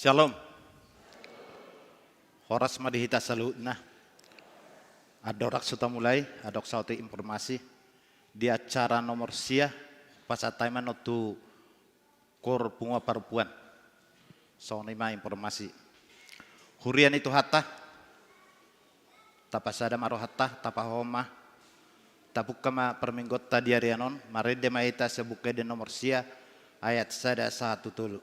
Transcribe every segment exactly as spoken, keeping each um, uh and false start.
Shalom. Horas ma di hita saluhutna. Andorang so tamulai, adong saotik informasi di acara nomor sia, pasahat hami ma on tu Koor Punguan Parompuan. Songon i ma informasi. Huria ni Tuhanta, tapasada ma rohanta, tapahohom ma. Tapungka ma parmingguonta di ari on, marende ma hita sian Buku Ende nomor sia, ayat sada sahat tu tolu.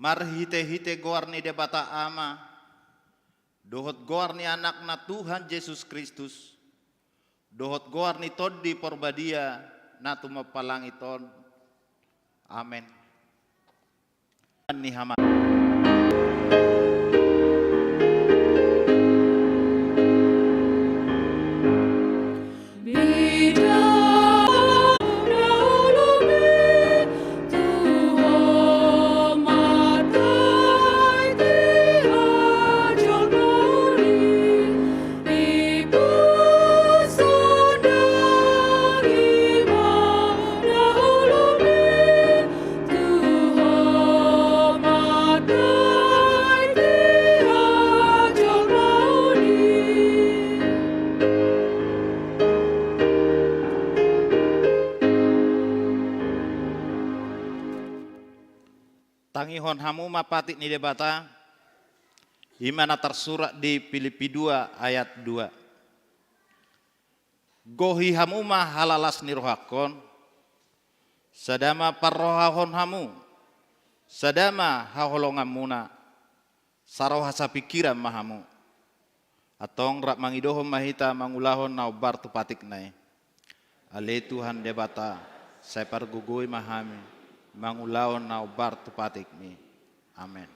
Marhitehite goar ni Debata Ama, dohot goar ni Anakna Tuhan Jesus Kristus, dohot goar ni Tondi Porbadia na tumompa langit on. Amen. Ni hama. Tangihon hamu ma patik ni Debata, i ma na tarsurat di Pilippi dua ayat dua. Gohi hamu ma halalas ni rohangkon, sada ma parrohahon hamu, sada ma haholonganmuna, saroha sapingkiran ma hamu. Antong rap mangidohon ma hita mangulahon na hombar tu patikna i. Ale Tuhan Debata, sai pargogoi ma hami mangulahon na hombar tu patikmi. Amen.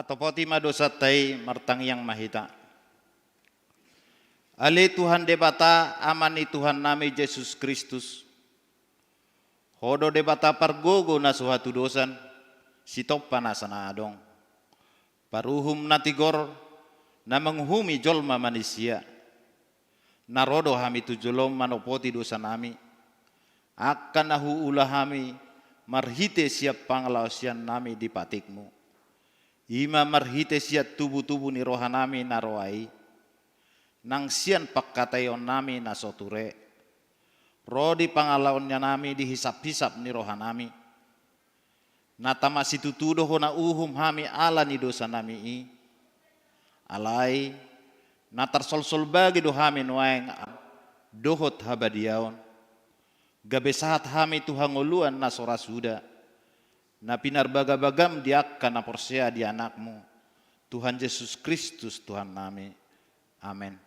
Topoti ma dosanta i, martangiang ma hita. Ale Tuhan Debata, Ama ni Tuhannami Jesus Kristus, Ho do Debata pargogo na so hatudosan, sitompa nasa na adong, paruhum na tigor, na manguhumi jolma manisia. Na ro do hami tu jolom manopoti dosanami, angka na huula hami marhite sian pangalaosiannami di patikmu. I ma marhite sian tubutubu ni rohanami na roa i, nang sian pangkataionnami na so ture, ro di pangalaosionannami di hisaphisap ni rohanami. Na tama situtu do hona uhum hami ala ni dosanami i. Alai, na tarsolsol bagi do hami nuaeng dohot habadiaon, gabe sahat hami tu hangoluan na so ra suda, na pinarbagabagam di angka na porsea di Anakmu, Tuhan Jesus Kristus Tuhannami. Amen.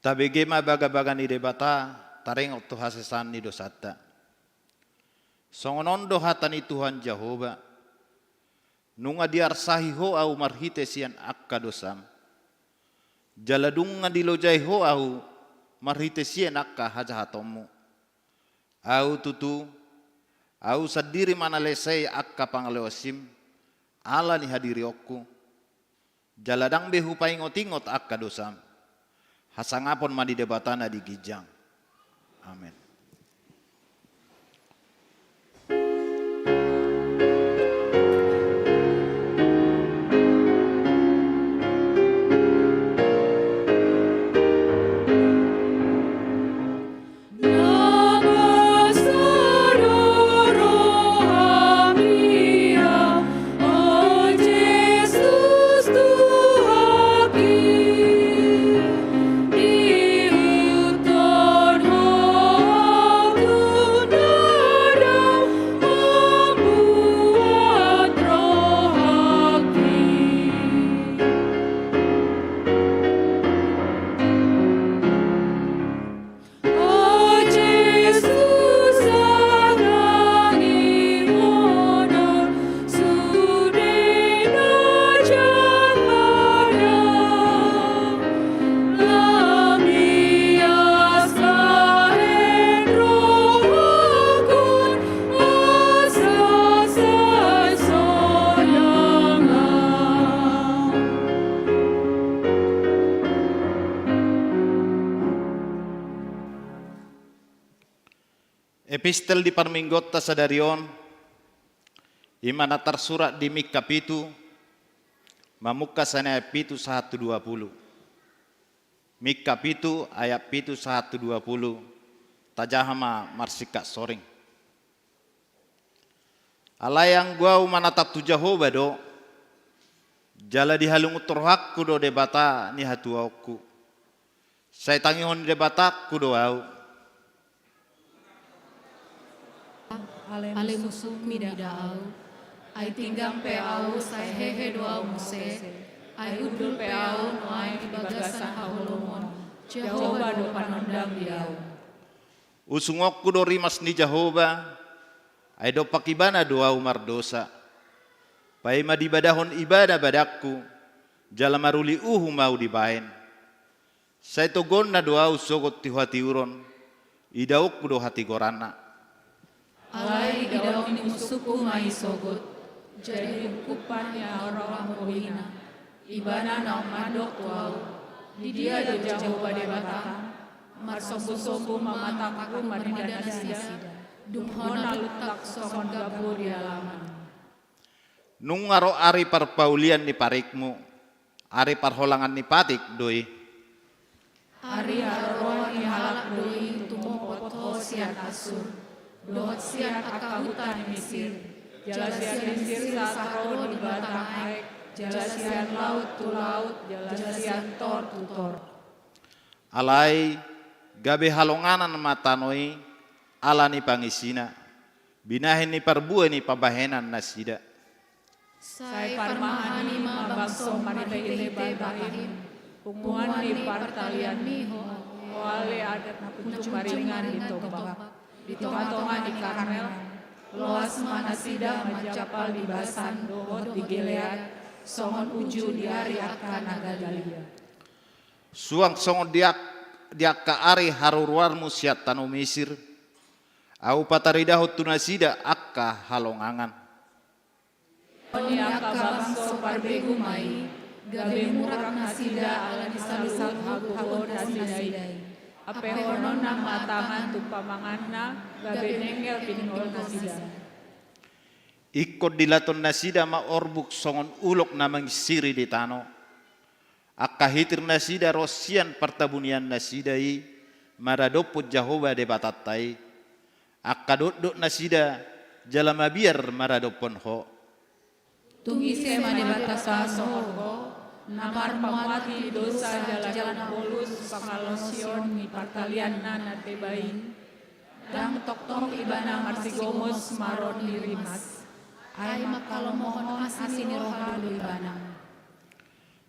Tabege ma bagabaga ni Debata, taringot tu hasesaan ni dosanta. Songon on do hata ni Tuhan Jahowa: Nunga diarsahi ho ahu marhite sian angka dosam, jala nunga dilojai ho ahu marhite sian angka hajahatonmu. Ahu tutu, ahu sandiri ma na lesai angka pangalaosim ala ni hadirionku, jala ndang be hupaingotingot angka dosam. Hasangapon ma di Debata na di ginjang. Amen. Epistel di parmingguonta sadari on, i ma na tarsurat di Mingka pitu, mamungka sian ayat pitu sahat tu dua pulu. Mingka pitu ayat pitu sahat tu dua pulu, tajaha ma marsingkat soring. Alai anggo ahu manatap tu Jahowa do, jala di halungunhon rohangku do Debata ni hatuaonku, sai tangihon ni Debatangku do ahu. Ale musungku mida ahu, ai tinggang pe ahu sai hehe do ahu muse, ai hundul pe ahu nuaeng di bagasan haholomon, Jahowa do panondang di ahu. Usungonku do rimas ni Jahowa, ai dompak Ibana do ahu mardosa. Paima dibadahon Ibana badanku, jala maruli uhum ahu dibahen. Sai togonna do ahu sogot tu hatiuron, idaonku do hatigoranna. Alai idaon ni musungku ma i sogot, jadi hungkupan ni angka roha holina. Ibana naung mandok tu ahu: Di dia do Jahowa Debatam? Marsombusombu ma matangku marnida nasida, dung hona luntak songon gambo di alaman. Nunga ro ari parpaulian ni parikmu, Ari parholangan ni patik do i. Ari haroroan ni halak do i tumopot ho sian Assur, dohot sian angka huta ni Misir, jala sian Misir sahat ro di batang aek, jala sian laut tu laut, jala sian tor tu tor. Alai gabe halonganan ma tano i ala ni pangisina, binahen ni parbue ni pambahenan nasida. Sai parmahani ma bangso marhitehite babaim, punguan ni partalianmi ho, ho ale adat na punjung maringan di tombak, di tongatonga ni Karmel. Loas ma nasida manjampal di Basan dohot di Gilead, songon uju di ari angka na galean. Suang songon di ak-, di angka ari haruruarmu sian tano Misir, Ahu pataridahon tu nasida angka halongangan. Di angka bangso parbegu ma i, gabe murang nasida ala ni saluhut hagogoon nasida i. Ampehononna ma tangan tu pamanganna, gabe nengel pinggol nasida. Ingkon dilaton nasida ma orbuk songon ulok na mangisiri di tano. Angka hitir nasida ro sian partabunian nasida i maradophon Jahowa Debatanta i. Angka dokdok nasida jala mabiar maradophon ho. Tung ise ma Debata songon ho, na marpamuati dosa jala na bolus pangalaosion ni partalianna na teba i? Ndang tongtong ibana marsigomos maron ni rimas. Ai mangkalomohon asi ni roha do ibana.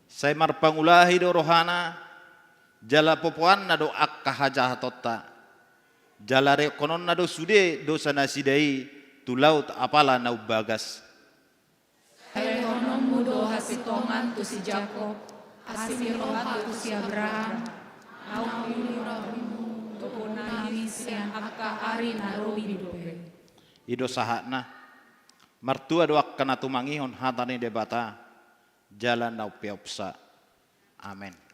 Sai marpangulahi do rohana, jala popoanna do angka hajahatonta. Jala rehononna do sude dosa nasida i tu laut apala na umbagas. Sai lehononmu do hasintongan tu si Jakob, asi ni roha tu si Abraham, naung diulahonmu tu pomparanmu sian angka ari na robi dope. I do sahatna. Martua do angka na tumangihon hata ni Debata, jala na umpeopsa. Amen.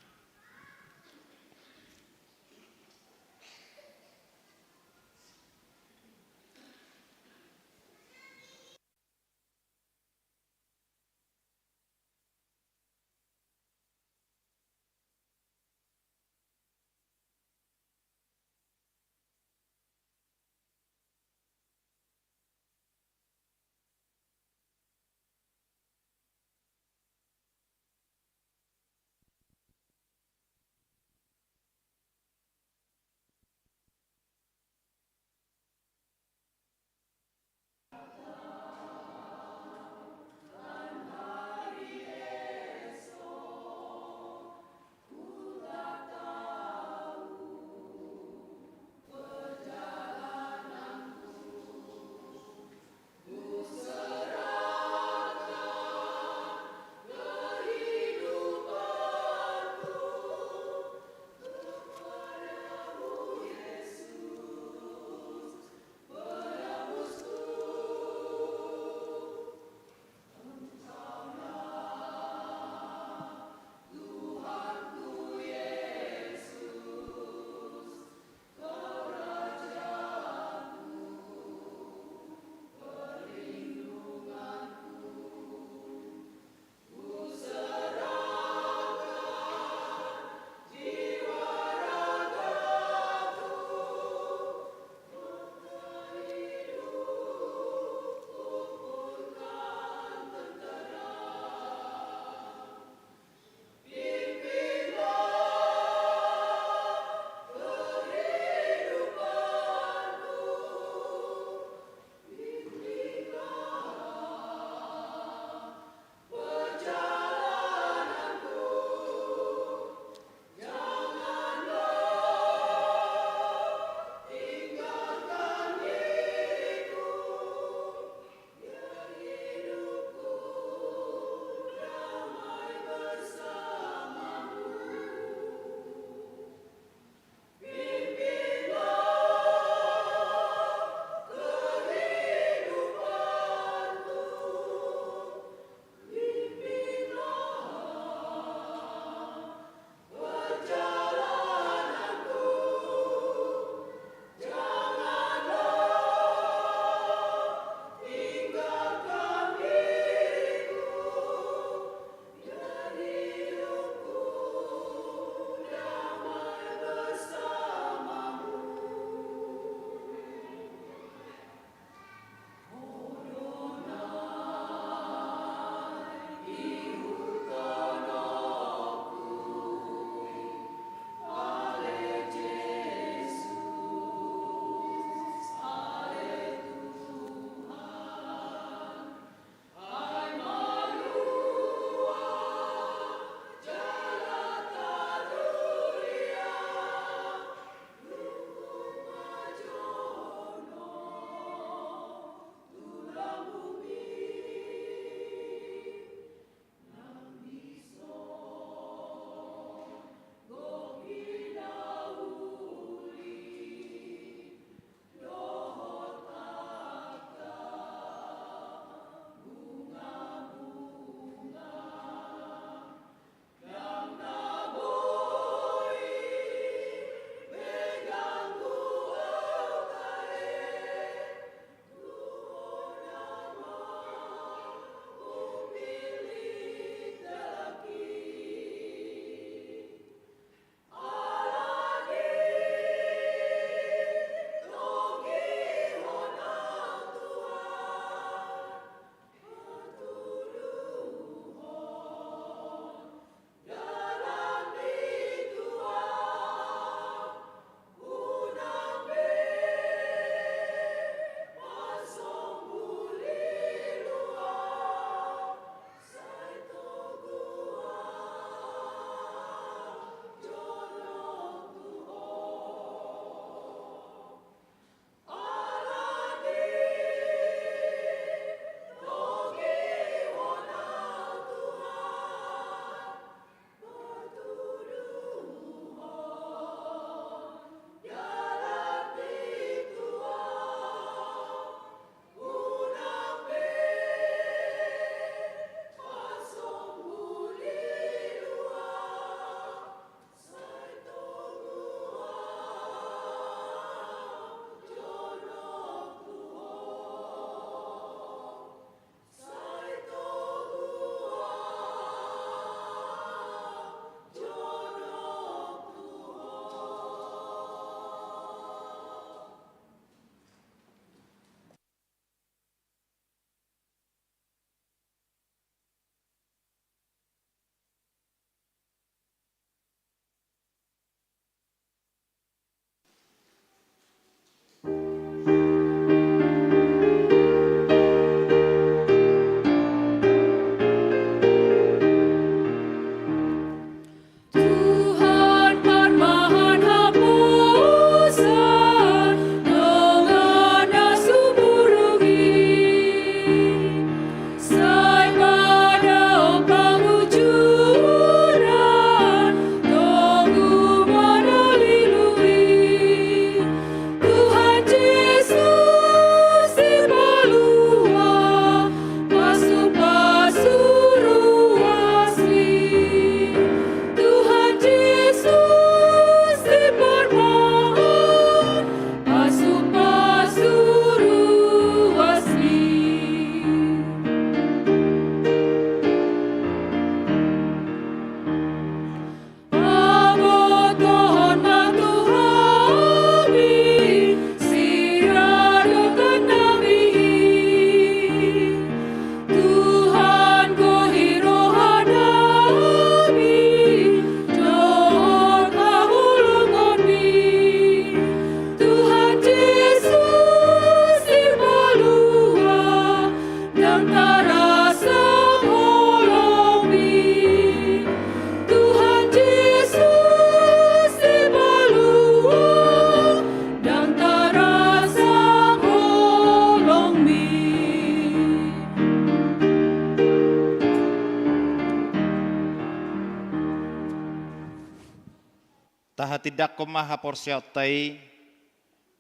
Tindanghon ma haporseaonta i,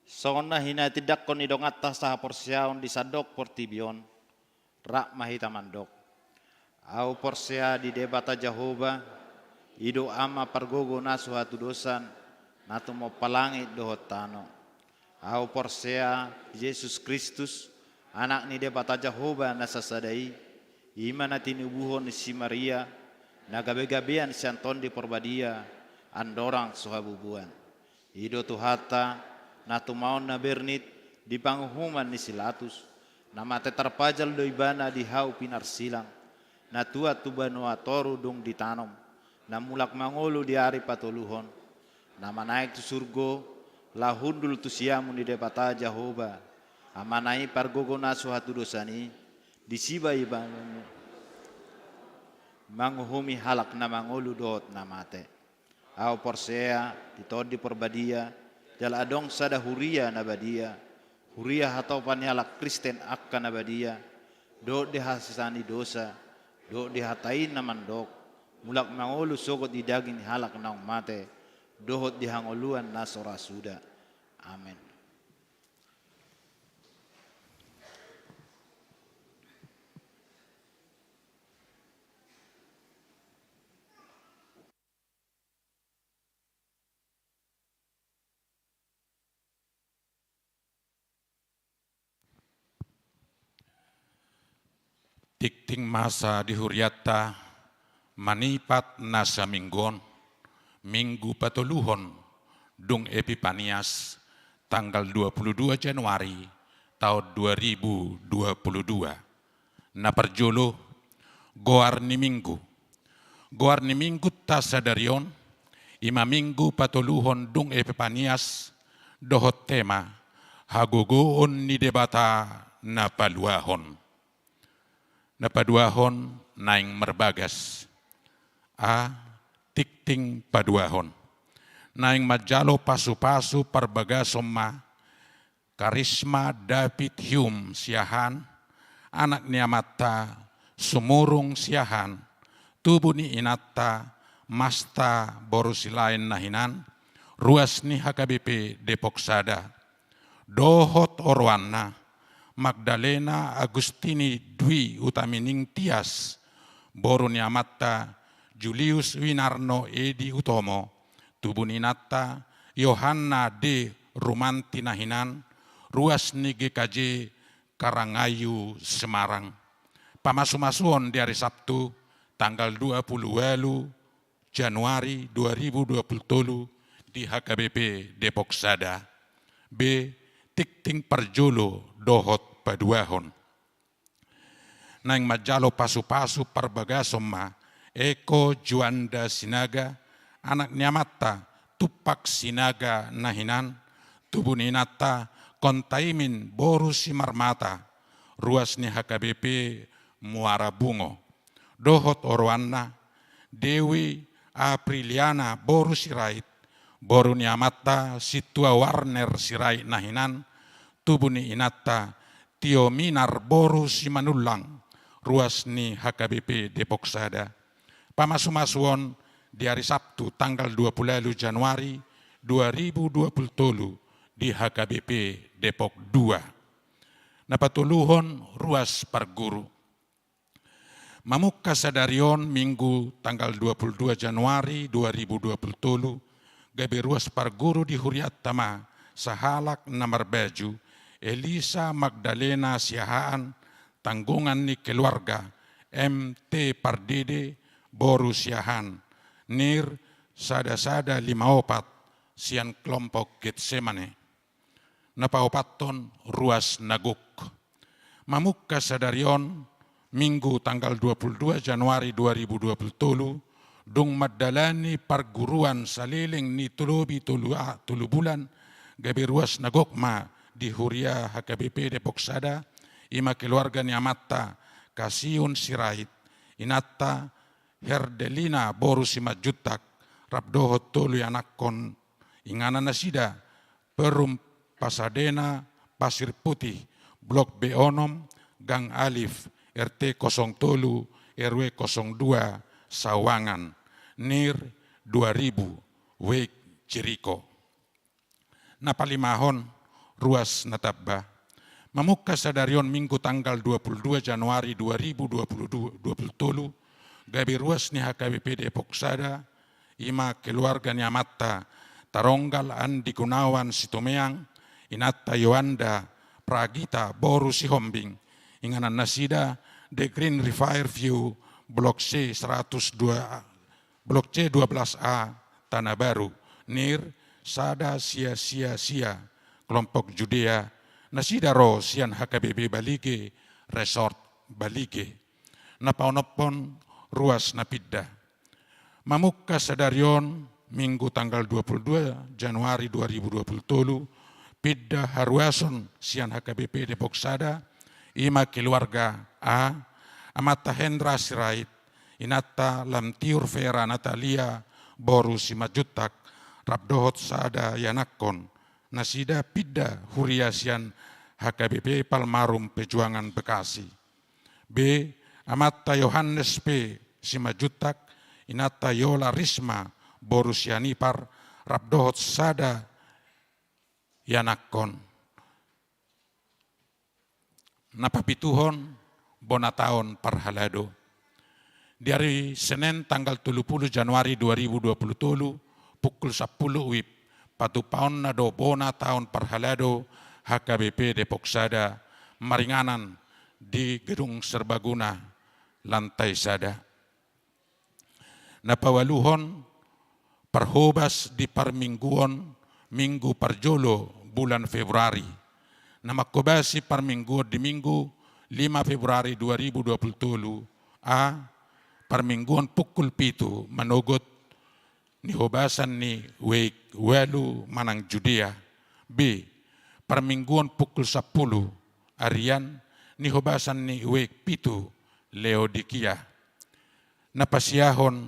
songon na hinatindanghon ni donganta sahaporseaon di sandok portibi on, rap ma hita mandok. Ahu porsea di Debata Jahowa, i do Ama pargogo na so hatudosan, na tumompa langit dohot tano. Ahu porsea Jesus Kristus, Anak ni Debata Jahowa na sasada i, i ma na tinubuhon ni si Maria, na gabegabean sian Tondi Porbadia, andorang so habubuan. I do Tuhanta, na tumaon na bernit di panguhuman ni si Latus, na mate tarpajal do ibana di hau pinarsilang, na tuat tu banua toru dung ditanom, na mulak mangolu di ari patoluhon, na manaek tu surgo, laho hundul tu siamun ni Debata Jahowa, Amana i pargogo na so hatudosan i, disi ma ibana manguhumi halak na mangolu dohot na mate. Ahu porsea di Tondi Porbadia, jala adong sada huria na badia, huria hatopan ni halak Kristen angka na badia, dohot di hasesaan ni dosa, dohot di hata i na mandok, mulak mangolu sogot di daging ni halak naung mate, dohot di hangoluan na so ra suda. Amen. Tingting masa di hurianta manipat na saminggu on, minggu patoluhon dung Epipanias, tanggal dua puluh dua Januari taon dua ribu dua puluh dua. Na parjolo, goar ni minggu. Goar ni minggunta sadari on, i ma minggu patoluhon dung Epipanias, dohot tema, hagogoon ni Debata na paluahon. Na paduahon naeng marbagas. A, tingting paduahon. Naeng manjalo pasupasu parbagason ma, Karisma David Hume Siahaan, anak ni amanta Sumurung Siahaan, tubu ni inanta Masta boru Silaen na hinan, ruas ni H K B P Depok Sada. Dohot oroanna, Magdalena Agustini Dwi Utamining Tias, boru ni amanta Julius Winarno Edi Utomo, tubu ni inanta Yohanna D Rumanti na hinan, ruas ni G K J Karangayu Semarang. Pamasumasuon di ari Sabtu, tanggal dua puluh ualu Januari dua ribu dua puluh tolu di H K B P Depok Sada. B, tingting parjolo dohot paduahon. Naeng manjalo pasupasu parbagason ma, Eko Juanda Sinaga, anak ni amanta Tumpak Sinaga na hinan, tubu ni inanta Kontaimin boru Simarmata, ruas ni H K B P Muara Bungo. Dohot oroanna, Dewi Apriliana boru Sirait, boru ni amanta Sintua Warner Sirait na hinan, tubu ni inanta Tio Minar boru Simanullang, ruas ni H K B P Depok Sada. Pamasumasuon di ari Sabtu tanggal dua puluh ualu Januari dua ribu dua puluh tolu di H K B P Depok Dua. Na patoluhon ruas parguru. Mamungka sadari on Minggu tanggal dua puluh dua Januari dua ribu dua puluh tolu, gabe ruas parguru di hurianta ma sahalak na marbaju Elisa Magdalena Siahaan, tanggungan ni keluarga M T Pardede boru Siahaan, nir sada sada lima opat, sian kelompok Getsemane. Na paopathon ruas na gok. Mamungka sadari on, Minggu tanggal dua puluh dua Januari dua ribu dua puluh tolu, dung mandalani parguruan saleleng ni tu lobi tolu a-, tolu bulan, gabe ruas na gok ma di huria H K B P Depok Sada, i ma keluarga ni amanta Kasiun Sirait, inanta Herdelina boru Simanjuntak, rap dohot tolu ianakhon, inganan nasida, Perum Pasadena, Pasir Putih, Blok B onom, Gang Alif, R T kosong tolu, R W kosong dua, Sawangan, nir dua ribu, W I K Jeriko. Na palimahon, ruas na tamba. Mamungka sadari on Minggu tanggal dua puluh dua Januari dua ribu dua puluh dua, dua puluh tolu, gabe ruas ni H K B P Depok Sada, i ma keluarga ni amanta Taronggal Andi Gunawan Situmeang, inanta Yoanda Pragita boru Sihombing, inganan nasida The Green River View, Blok C seratus dua, Blok C dua belas A, Tanah Baru, Nir, sada sia sia sia, kelompok Judea, nasida ro sian H K B P Balige, Resort Balige. Na paonomhon, ruas na pinda. Mamungka sadari on, Minggu tanggal dua puluh dua Januari dua ribu dua puluh tolu, pinda haruason sian H K B P Depok Sada, i ma keluarga A, amanta Hendra Sirait, inanta Lamtiur Vera Natalia boru Simanjuntak, rap dohot sada ianakhon, nasida pinda huria sian H K B P Palmarum Pejuangan Bekasi. B, amanta Yohanes P Simanjuntak, inanta Yola Risma boru Sianipar, rap dohot sada ianakhon. Na papituhon, bona taon parhalado. Di ari Senen tanggal tolu puluh Januari dua ribu dua puluh tolu, pukul sampulu WIB, patupaonna do bona taon parhalado H K B P Depok Sada, maringanan di Gedung Serbaguna, lantai sada. Na paualuhon, parhobas di parmingguon, minggu parjolo bulan Februari. Na manghobasi parmingguon di Minggu lima Februari dua ribu dua puluh tolu, A, parmingguon pukul pitu manogot nihobasan ni Weik ualu manang Judea. B, parmingguon pukul sampulu arian nihobasan ni Weik pitu Laodikia. Na pasiahon,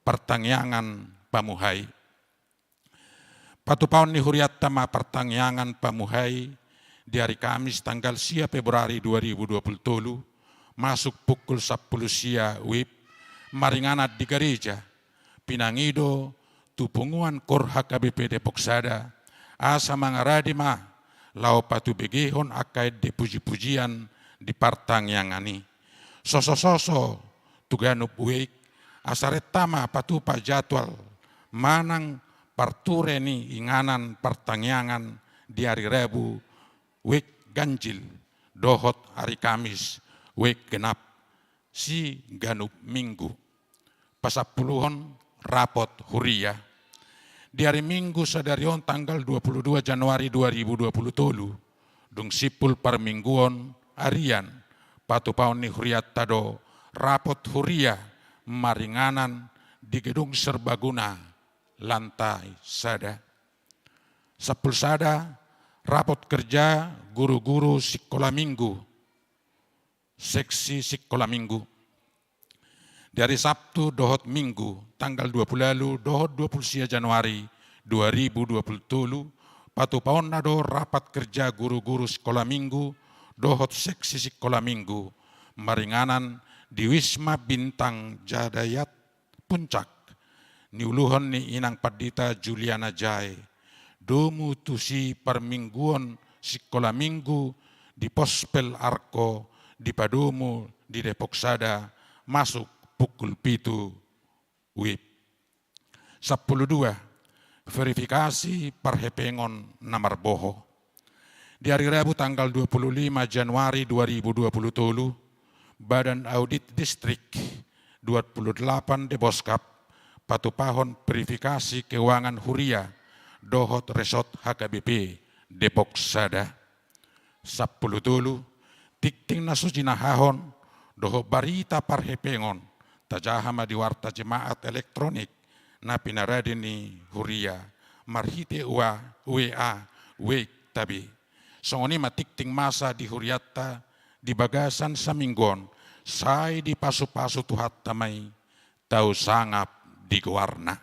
partangiangan pamuhai. Patupaon ni hurianta ma partangiangan pamuhai di ari Kamis tanggal sia Februari dua ribu dua puluh tolu, masuk pukul sampulu sia WIB, maringanan di gareja. Pinangido tu punguan KOR H K B P Depok Sada, asa mangarade ma laho patubegehon angka ende pujipujian di partangiangan i. Sosososo tu ganup Weik, asa renta ma patupa jadwal manang parture ni inganan partangiangan di ari Rabu, Weik Ganjil, dohot ari Kamis, Weik Genap, siganup Minggu. Pasampuluhon, rapot huria. Di ari Minggu sadari on tanggal dua puluh dua Januari dua ribu dua puluh tolu, dung simpul parmingguon arian, patupaon ni hurianta do rapot huria maringanan di Gedung Serbaguna, lantai sada. Sampulu sada, rapot kerja guru-guru sikola Minggu, seksi sikola Minggu. Di ari Sabtu dohot Minggu, tanggal dua puluh ualu dohot dua puluh sia Januari dua ribu dua puluh tolu, patupaonna do rapat kerja guru-guru sikola Minggu dohot seksi sikola Minggu, maringanan di Wisma Bintang Jaya Dayat Puncak, niuluhon ni Inang Pandita Juliana Jae, domu tusi parmingguon sikola Minggu di Pospel Arko, dipadomu di Depok Sada, masuk pukul pitu WIB. Sampulu dua, verifikasi parhepengon na marboho. Di ari Rabu tanggal dua puluh lima Januari dua ribu dua puluh tolu, Badan Audit Distrik dua puluh delapan Deboskap patupahon verifikasi keuangan huria dohot resort H K B P Depok Sada. Sampulu tolu, tingting na so jinahahon dohot barita parhepengon tajaha ma di warta jemaat elektronik na pinarade ni huria marhite W A, W A, Weik Tabe. Songon i ma tingting masa di hurianta di bagasan saminggu on, sai dipasupasu Tuhanta ma i, tau sangap di goarna.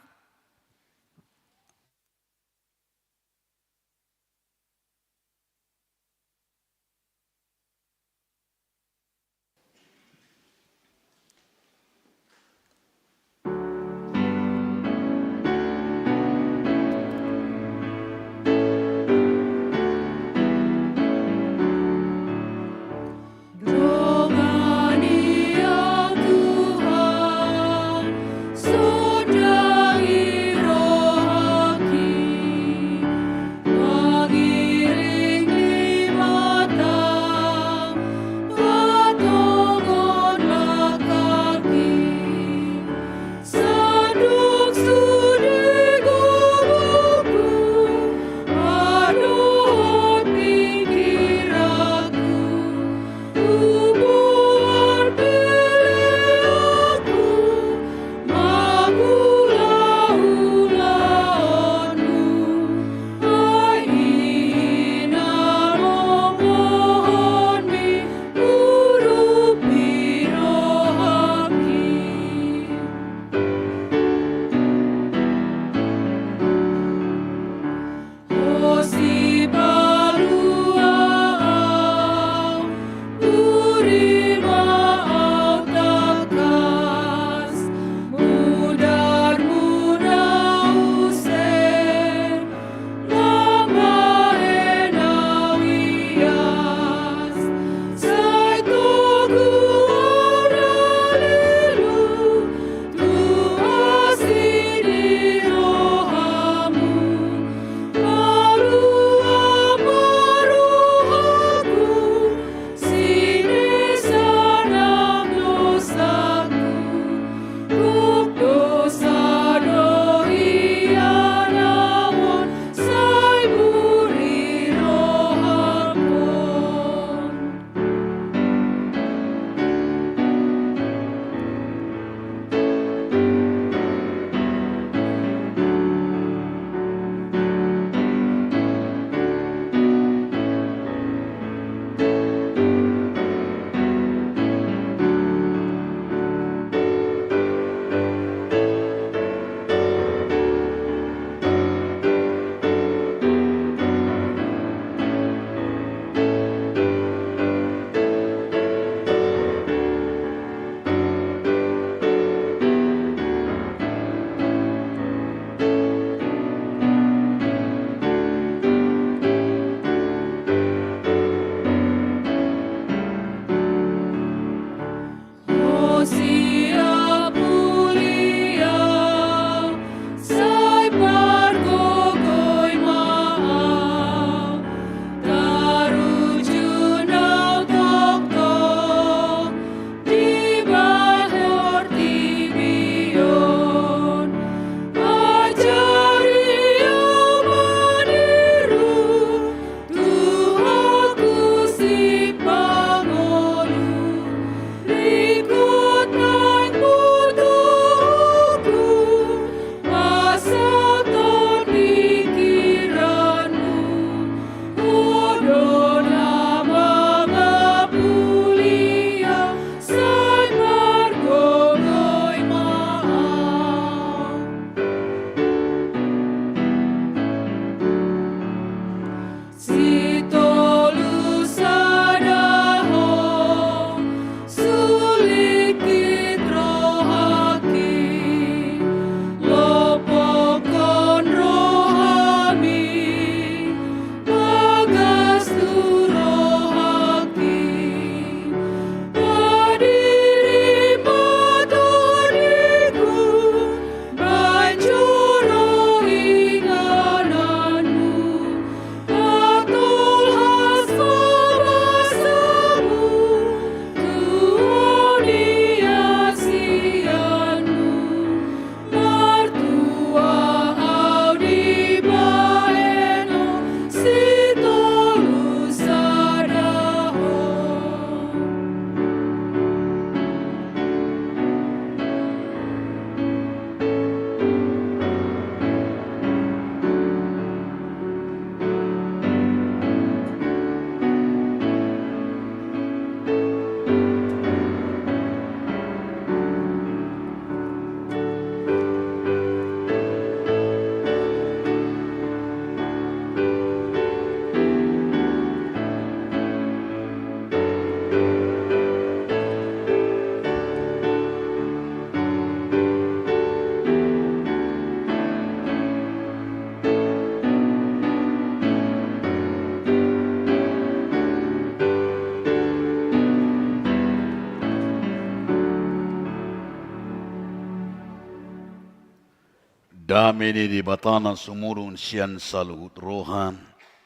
Dame ni Debata na sumurung sian saluhut roha,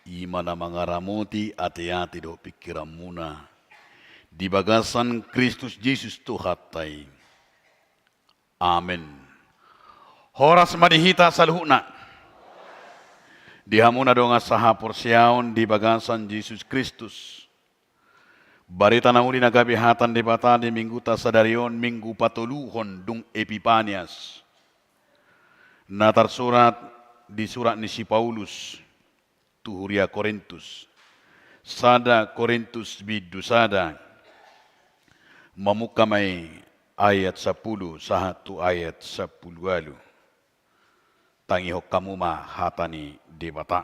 i ma na mangaramoti ateate dohot pingkiranmuna di bagasan Kristus Jesus Tuhanta i. Amen. Horas ma di hita saluhutna. Di hamu na dongan sahaporseaon di bagasan Jesus Kristus. Barita na uli na gabe hata ni Debata di Mingguta sadari on, Minggu patoluhon dung Epipanias. Na tarsurat di surat ni si Paulus tu huria Korintus. Sada Korintus bindu sada. Mamungka ma i ayat sampulu sahat tu ayat sampulu ualu. Tangihon hamu ma hata ni Debata.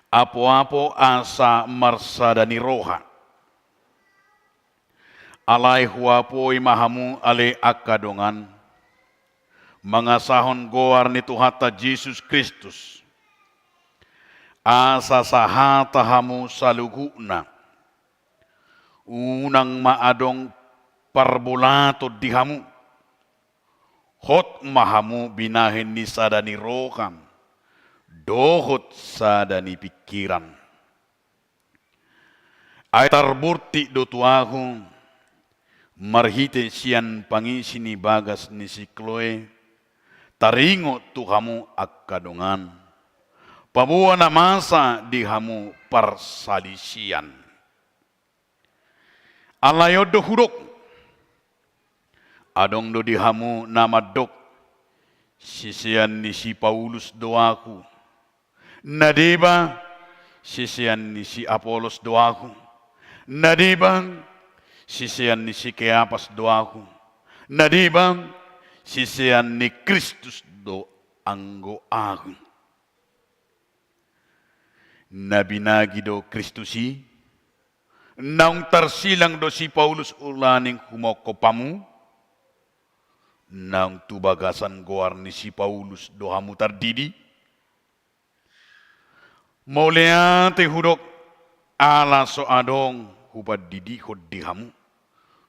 Apoapo asa marsada ni roha. Alai huapoi ma hamu ale angka dongan, mangasahon goar ni Tuhanta Jesus Kristus, asa sahata hamu saluhutna. Unang ma adong parbolaton di hamu. Hot ma hamu binahen ni sada ni roha dohot sada ni pingkiran. Ai tarbontik do tu ahu, marhite sian pangisi ni bagas ni si Kloe, taringot tu hamu angka dongan, paboa na masa di hamu parsalisian. Alai on do hudok. Adong do di hamu na mandok, sisean ni si Paulus do ahu. Na deba, sisean ni si Apolos do ahu. Na deba, sisean ni si Keapas do ahu. Na deba, sisean ni Kristus do anggo ahu. Na binagi do Kristus i, naung tarsilang do si Paulus ulaning humongkop hamu, naung tu bagasan goar ni si Paulus do hamu tardidi. Mauliate hudok ala so adong hupandidihon di hamu,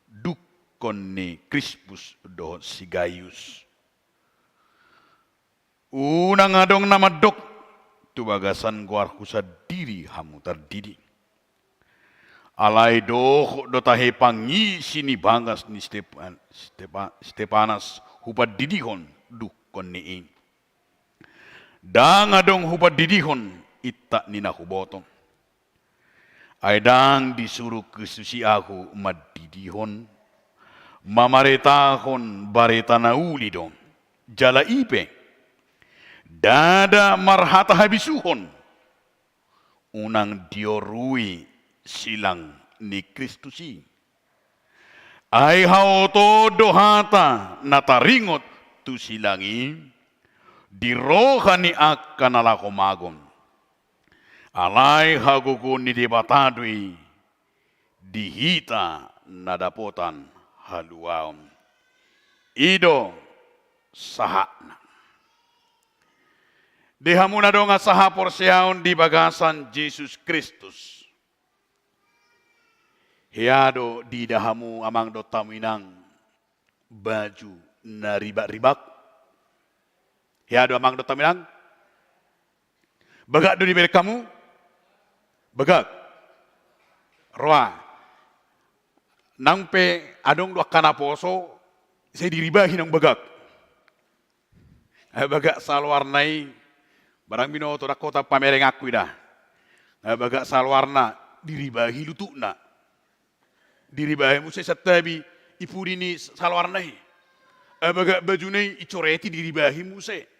dungkon ni Krispus dohot si Gayus. Unang adong na mandok, tu bagasan goarhu sandiri hamu tardidi. Alai dohot do tahe pangisi ni bagas ni Stepan-, Stepa-, Stepanas hupandidihon dungkon ni i. Ndang adong hupandidihon intak ni na huboto. Ai ndang disuru Kristus i ahu mandidihon, mamaretahon barita na uli do. Jala i pe, ndada marhata habisuhon, unang diorui silang ni Kristus i. Ai haotoon do hata na taringot tu silang i, di roha ni angka na laho mago. Alai hagogoon ni Debata do i di hita na dapotan haluaon. I do sahatna. Di hamu na dongan sahaporseaon di bagasan Jesus Kristus. Hea do diida hamu amang dohot hamu inang baju na ribak-ribak? Hea do amang dohot hamu inang? Bagak do dibereng hamu? Bagak. Roa. Nang pe adong do angka naposo, sai diribahi naung bagak. Ai bagak saloarna i, barang binoto, ndang hot pamerenganku i da. Ai bagak saloarna, diribahi lututna. Diribahi muse santabi, i pudi ni saloarna i. Ai bagak bajuna i, icoreti, diribahi muse.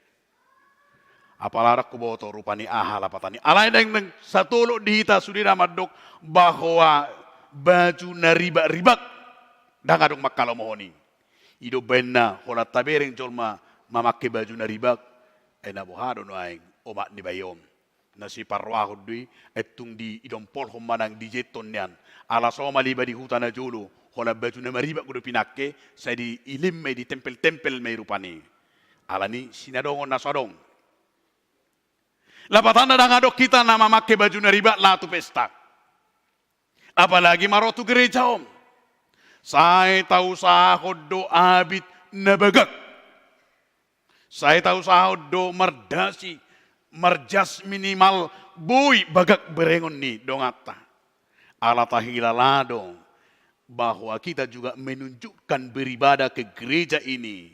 Apala ndang huboto rupani aha lapatan i. Alai ndang, ndang, satolop di hita sude na mandok bahwa baju na ribak-ribak ndang adong manghalomohon i. I do umbahen na holan tabereng jolma mamangke baju na ribak, ai na boha do nuaeng omak ni bayo on. Na siparrohahon do i, ai tung didompolhon manang dijethon nian. Ala somal iba di huta na jolo, holan baju na maribak do pinangke, sai dilem ma i, ditempel-tempel ma i rupani. Alani sinadongon na so adong. Lapatanna ndang adong hita na mamangke baju na ribak laho tu pesta. Apalagi ma ro tu gereja on. Sai tausahahon do abit na bagak. Sai tausahon do mardasi, marjas minimal boi bagak berengon ni donganta. Ala tahilala do bahwa kita juga menunjukkan beribadah ke gereja ini,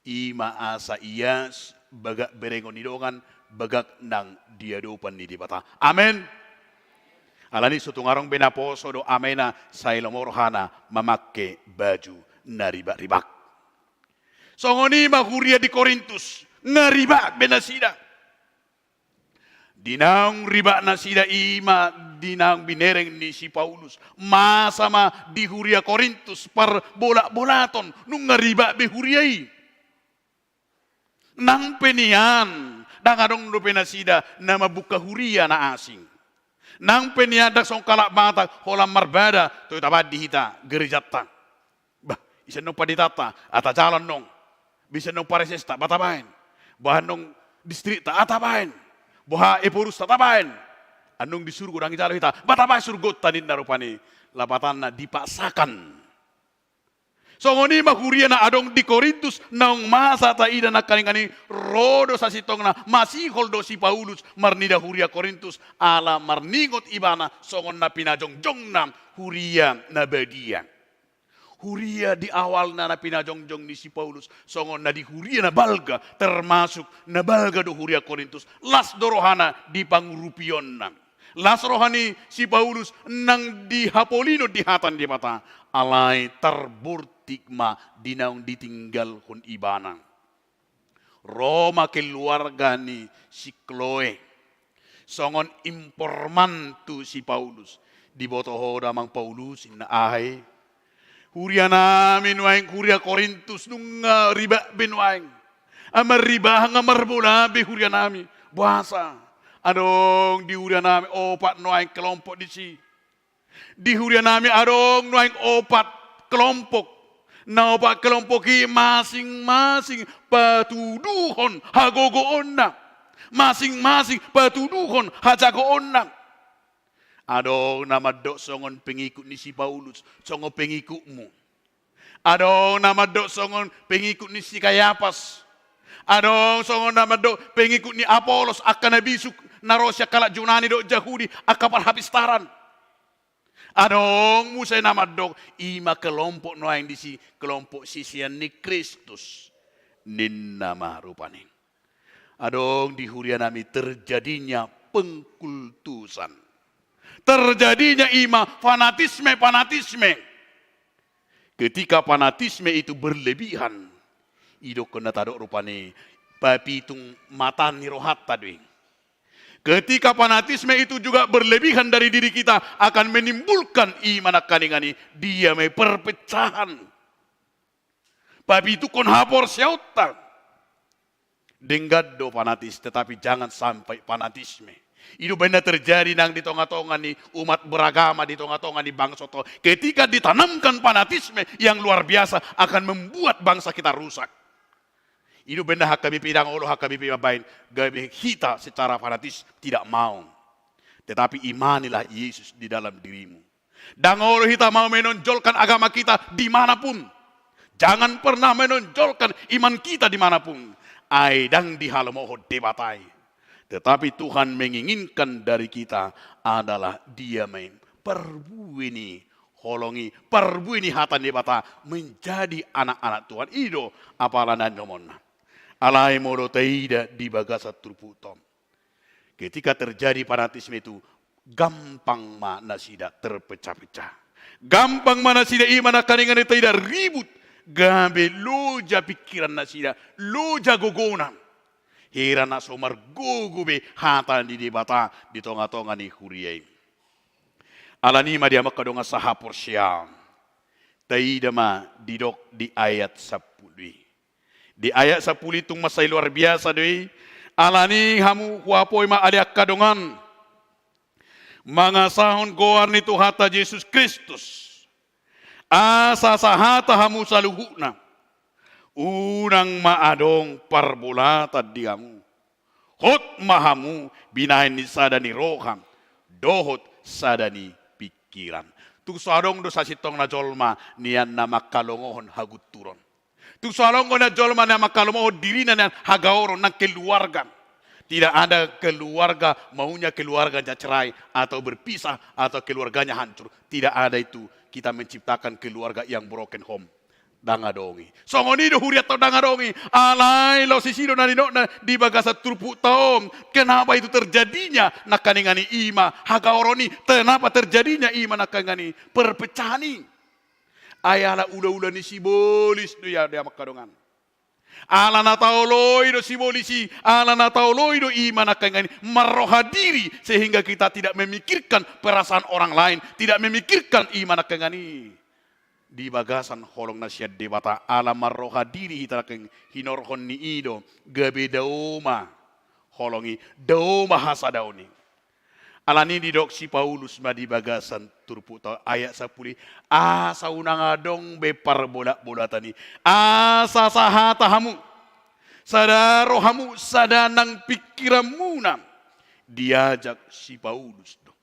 i ma asa ias bagak berengon ni dongan, bagak nang di adopan ni Debata. Amen. Alani so tung adong be naposo dohot amena sai lomo rohana mamangke baju na ribak-ribak. Songon i ma huria di Korintus, nga ribak be nasida. Di naung ribak nasida i ma di naung binereng ni si Paulus. Masa ma di huria Korintus parbolat-bolaton, nunga ribak be huria i. Nang pe nian, ndang adong dope nasida na mambuka huria na asing. Nang pe nian ndang songon halak Batak, holan marbada, toe tabaen di hita gerejanta. Bah, ise annon panditanta, ah, tajalan annon. Ise annon paresesta, bah tabaen. Boha annon distrikta, ah, tabaen. Boha eporusta, tabaen. Annon di surgo ndang dijalo hita, bah tabaen surgonta ninna rupani. Lapatanna dipaksakan. Songon i ma huria na adong di Korintus, naung masa taida nangkaningan i, ro do sasintongna, masihol do si Paulus marnida huria Korintus, ala marningot ibana songon na pinajongjongna huria na badia. Huria di awalna na pinajongjong ni si Paulus, songon na di huria na balga, termasuk na balga do huria Korintus, las do rohana di pangurupionna. Las roha ni si Paulus nang di hapolinon di hata ni Debata, alai tarbortik ma di naung ditinggalhon ibana. Ro ma keluarga ni si Kloe. Songon informan tu si Paulus. Diboto ho da amang Paulus, ninna, aha i? Huria nami nuaeng huria Korintus nunga ribak be nuaeng. Amang ribak nga marbola be huria nami. Boasa? Adong di huria nami opat nuaeng kelompok disi. Di huria nami adong nuaeng opat kelompok. Na opat kelompok i masing-masing patuduhon hagogoonna. Masing-masing patuduhon hajagoonna. Adong na mandok songon pengikut ni si Paulus, songon pengikutmu. Adong na mandok songon pengikut ni si Kayapas. Adong songon na mandok pengikut ni Apolos, angka na bisuk na ro sian halak Junani dohot Jahudi, angka parhapistaran. Adong muse na mandok, i ma kelompok nuaeng disi, kelompok sisean ni Kristus. Ninna ma rupani. Adong di huria nami terjadinya pengkultusan. Terjadinya i ma fanatisme, fanatisme. Ketika fanatisme itu berlebihan, idokkon na tadok rupani papitung mata ni rohanta do i. Ketika fanatisme itu juga berlebihan dari diri kita, akan menimbulkan i ma nangkaningan i, dia mai perpecahan. Papituhon haporseaonta. Denggan do fanatis, tetapi jangan sampai fanatisme. I do umbaen na terjadi nang di tonga-tonga ni umat beragama, di tonga-tonga ni bangso to. Ketika ditanamkan fanatisme yang luar biasa, akan membuat bangsa kita rusak. I do umbaen na H K B P, ndang olo H K B P mambaen gabe hita secara fanatis tidak mau. Tetapi imanilah Yesus di dalam dirimu. Ndang olo hita mau menonjolkan agama kita di mana pun. Jangan pernah menonjolkan iman kita di mana pun. Ai ndang dihalomohon Debata i. Tetapi Tuhan menginginkan dari kita adalah dia main parbue ni holong i, parbue ni hata ni Debata, menjadi anak-anak Tuhan. I do apala na nidohononna. Alai molo taida di bagasan turpukta on, ketika terjadi fanatisme itu, gampang ma nasida terpecah-pecah. Gampang ma nasida i ma nangkaningan i taida ribut, gabe loja pingkiran nasida, loja gogona. Hira na so margogo be hata ni Debata di tonga-tonga ni huria i. Alani i ma di hamu angka dongan sahaporseaon, taida ma didok di ayat sampulu i. Di ayat sampulu i tung mansai luar biasa do i. Alani i hamu huapoi ma ale angka dongan, mangasahon goar ni Tuhanta Jesus Kristus, asa sahata hamu saluhutna, unang ma adong parbolatan di hamu. Hot ma hamu binahen ni sada ni roha dohot sada ni pingkiran. Tung so adong do sasintongna jolma nian na mangkalongohon hagunturon. Tung so adong do nian jolma na mangkalomohon dirina nian hagaoron nang keluarga. Tidak ada keluarga maunya keluarganya cerai atau berpisah atau keluarganya hancur. Tidak ada itu. Kita menciptakan keluarga yang broken home. Ndang adong i. Songon i do hurianta on, ndang adong i. Alai laos disi do na ninna di bagasan turpukta on. Kenapa itu terjadinya? Nangkaningan i ima hagaoron i. Kenapa terjadinya ima nangkaningan i perpecahan i? Ai ala ulaula ni sibolis do i, di amang hamu dongan. Ala na taoloi do sibolis i, ala na taoloi do ima nangkaningan i marroha diri, sehingga kita tidak memikirkan perasaan orang lain, tidak memikirkan ima nangkaningan i di bagasan holong na sian Debata. Ala marroha diri hita nangkaningan, hinorhon ni i do gabe dao ma holong i, dao ma hasadaon i. Alani i didok si Paulus ma di bagasan turpukta on, ayat sampulu, asa unang adong be parbolatbolatan i, asa sahata hamu, sada roha hamu, sada nang pingkiranmuna. Diajak si Paulus do.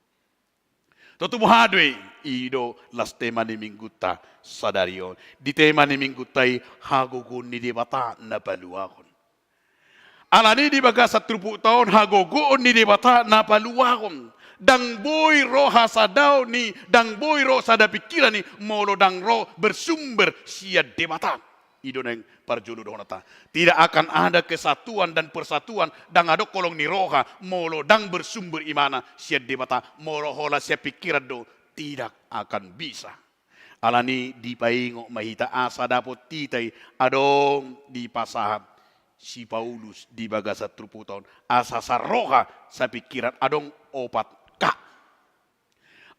Tontu boha do i? I do las tema ni minggunta sadari on. Di tema ni minggunta i, hagogoon ni Debata na paluahon. Alani i di bagasan turpukta on, hagogoon ni Debata na paluahon. Ndang boi ro hasadaon i, ndang boi ro sada pingkiran i molo ndang ro bersumber sian Debata. I do naeng parjolo dohononta. Tidak akan ada kesatuan dan persatuan, ndang adong holong ni roha molo ndang bersumber imana sian Debata, molo holan sian pingkiran do, tidak akan bisa. Alani i dipaingot ma hita asa dapot hita i, adong dipasahat si Paulus di bagasan turpukta on, asa saroha sapingkiran, adong opat K.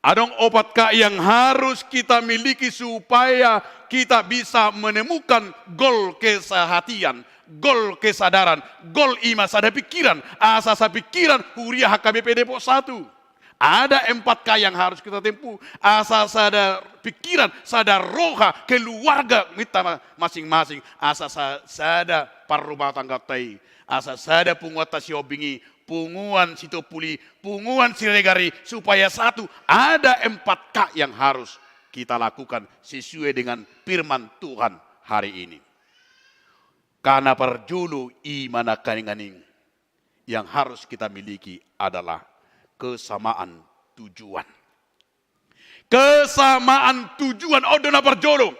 Adong opat K yang harus kita miliki supaya kita bisa menemukan gol kesehatian, gol kesadaran, gol ima sada pingkiran, asa sapingkiran huria H K B P Depok satu. Ada empat K yang harus kita tempuh. Asa sada pingkiran, sada roha, keluarga, hita ma-, masing-masing. Asa sa-, sada parrumatanggaonta i. Asa sada punguanta Sihombing i, punguan Sitompul i, punguan Siregar i, supaya satu. Ada empat K yang harus kita lakukan sesuai dengan firman Tuhan hari ini. K na parjolo ima nangkaningan i, yang harus kita miliki adalah kesamaan tujuan. Kesamaan tujuan, on do na parjolo.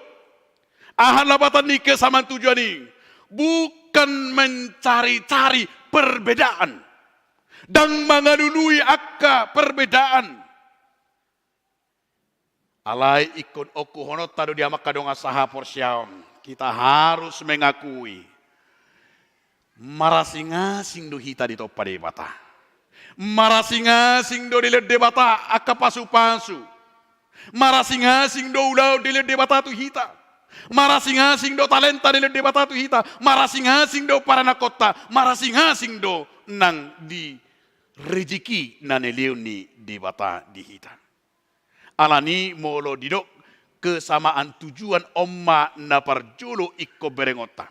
Aha lapatan ni kesamaan tujuan i? Bukan mencari-cari perbedaan. Ndang mangalului angka perbedaan. Alai ingkon ongkuhononta do di amang hamu dongan sahaporseaon, kita harus mengakui, marasing-asing do hita ditompa Debata. Marasing-asing do dilehon Debata angka pasupasu. Marasing-asing do ulaon dilehon Debata tu hita. Marasing-asing do talenta dilehon Debata tu hita. Marasing-asing do paranakkonta. Marasing-asing do nang di rejeki na nilehon ni Debata di hita. Alani i molo didok kesamaan tujuan, on ma na parjolo ingkon berengonta.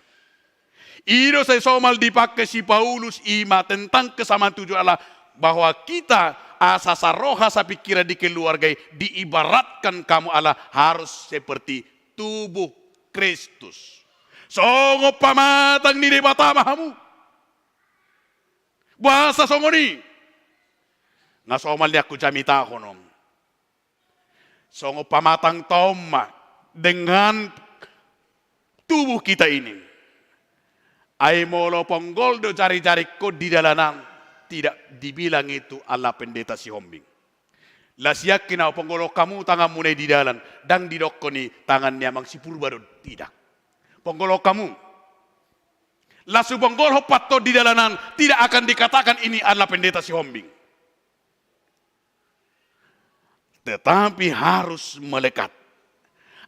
I do sai somal dipangke si Paulus ima tentang kesamaan tujuan, adalah bahwa kita asa saroha sapingkiran di keluarga i diibaratkan hamu adalah harus seperti tubuh Kristus. Songon pamatang ni Debata ma hamu. Boasa songon i? Nga somal nian hujamitahon on. Songon pamatangta on ma dengan tubuh kita ini. Ai molo ponggol do jarijaringkon di dalanan, tidak dibilang itu ala Pendeta Sihombing. Las iangki na huponggolhon hamu tanganmuna i di dalan, ndang didokkon i tangan ni amang si Purba do, tidak. Ponggolhon hamu. Las huponggolhon panton di dalanan, tidak akan dikatakan ini adalah Pendeta Sihombing. Tetapi harus melekat.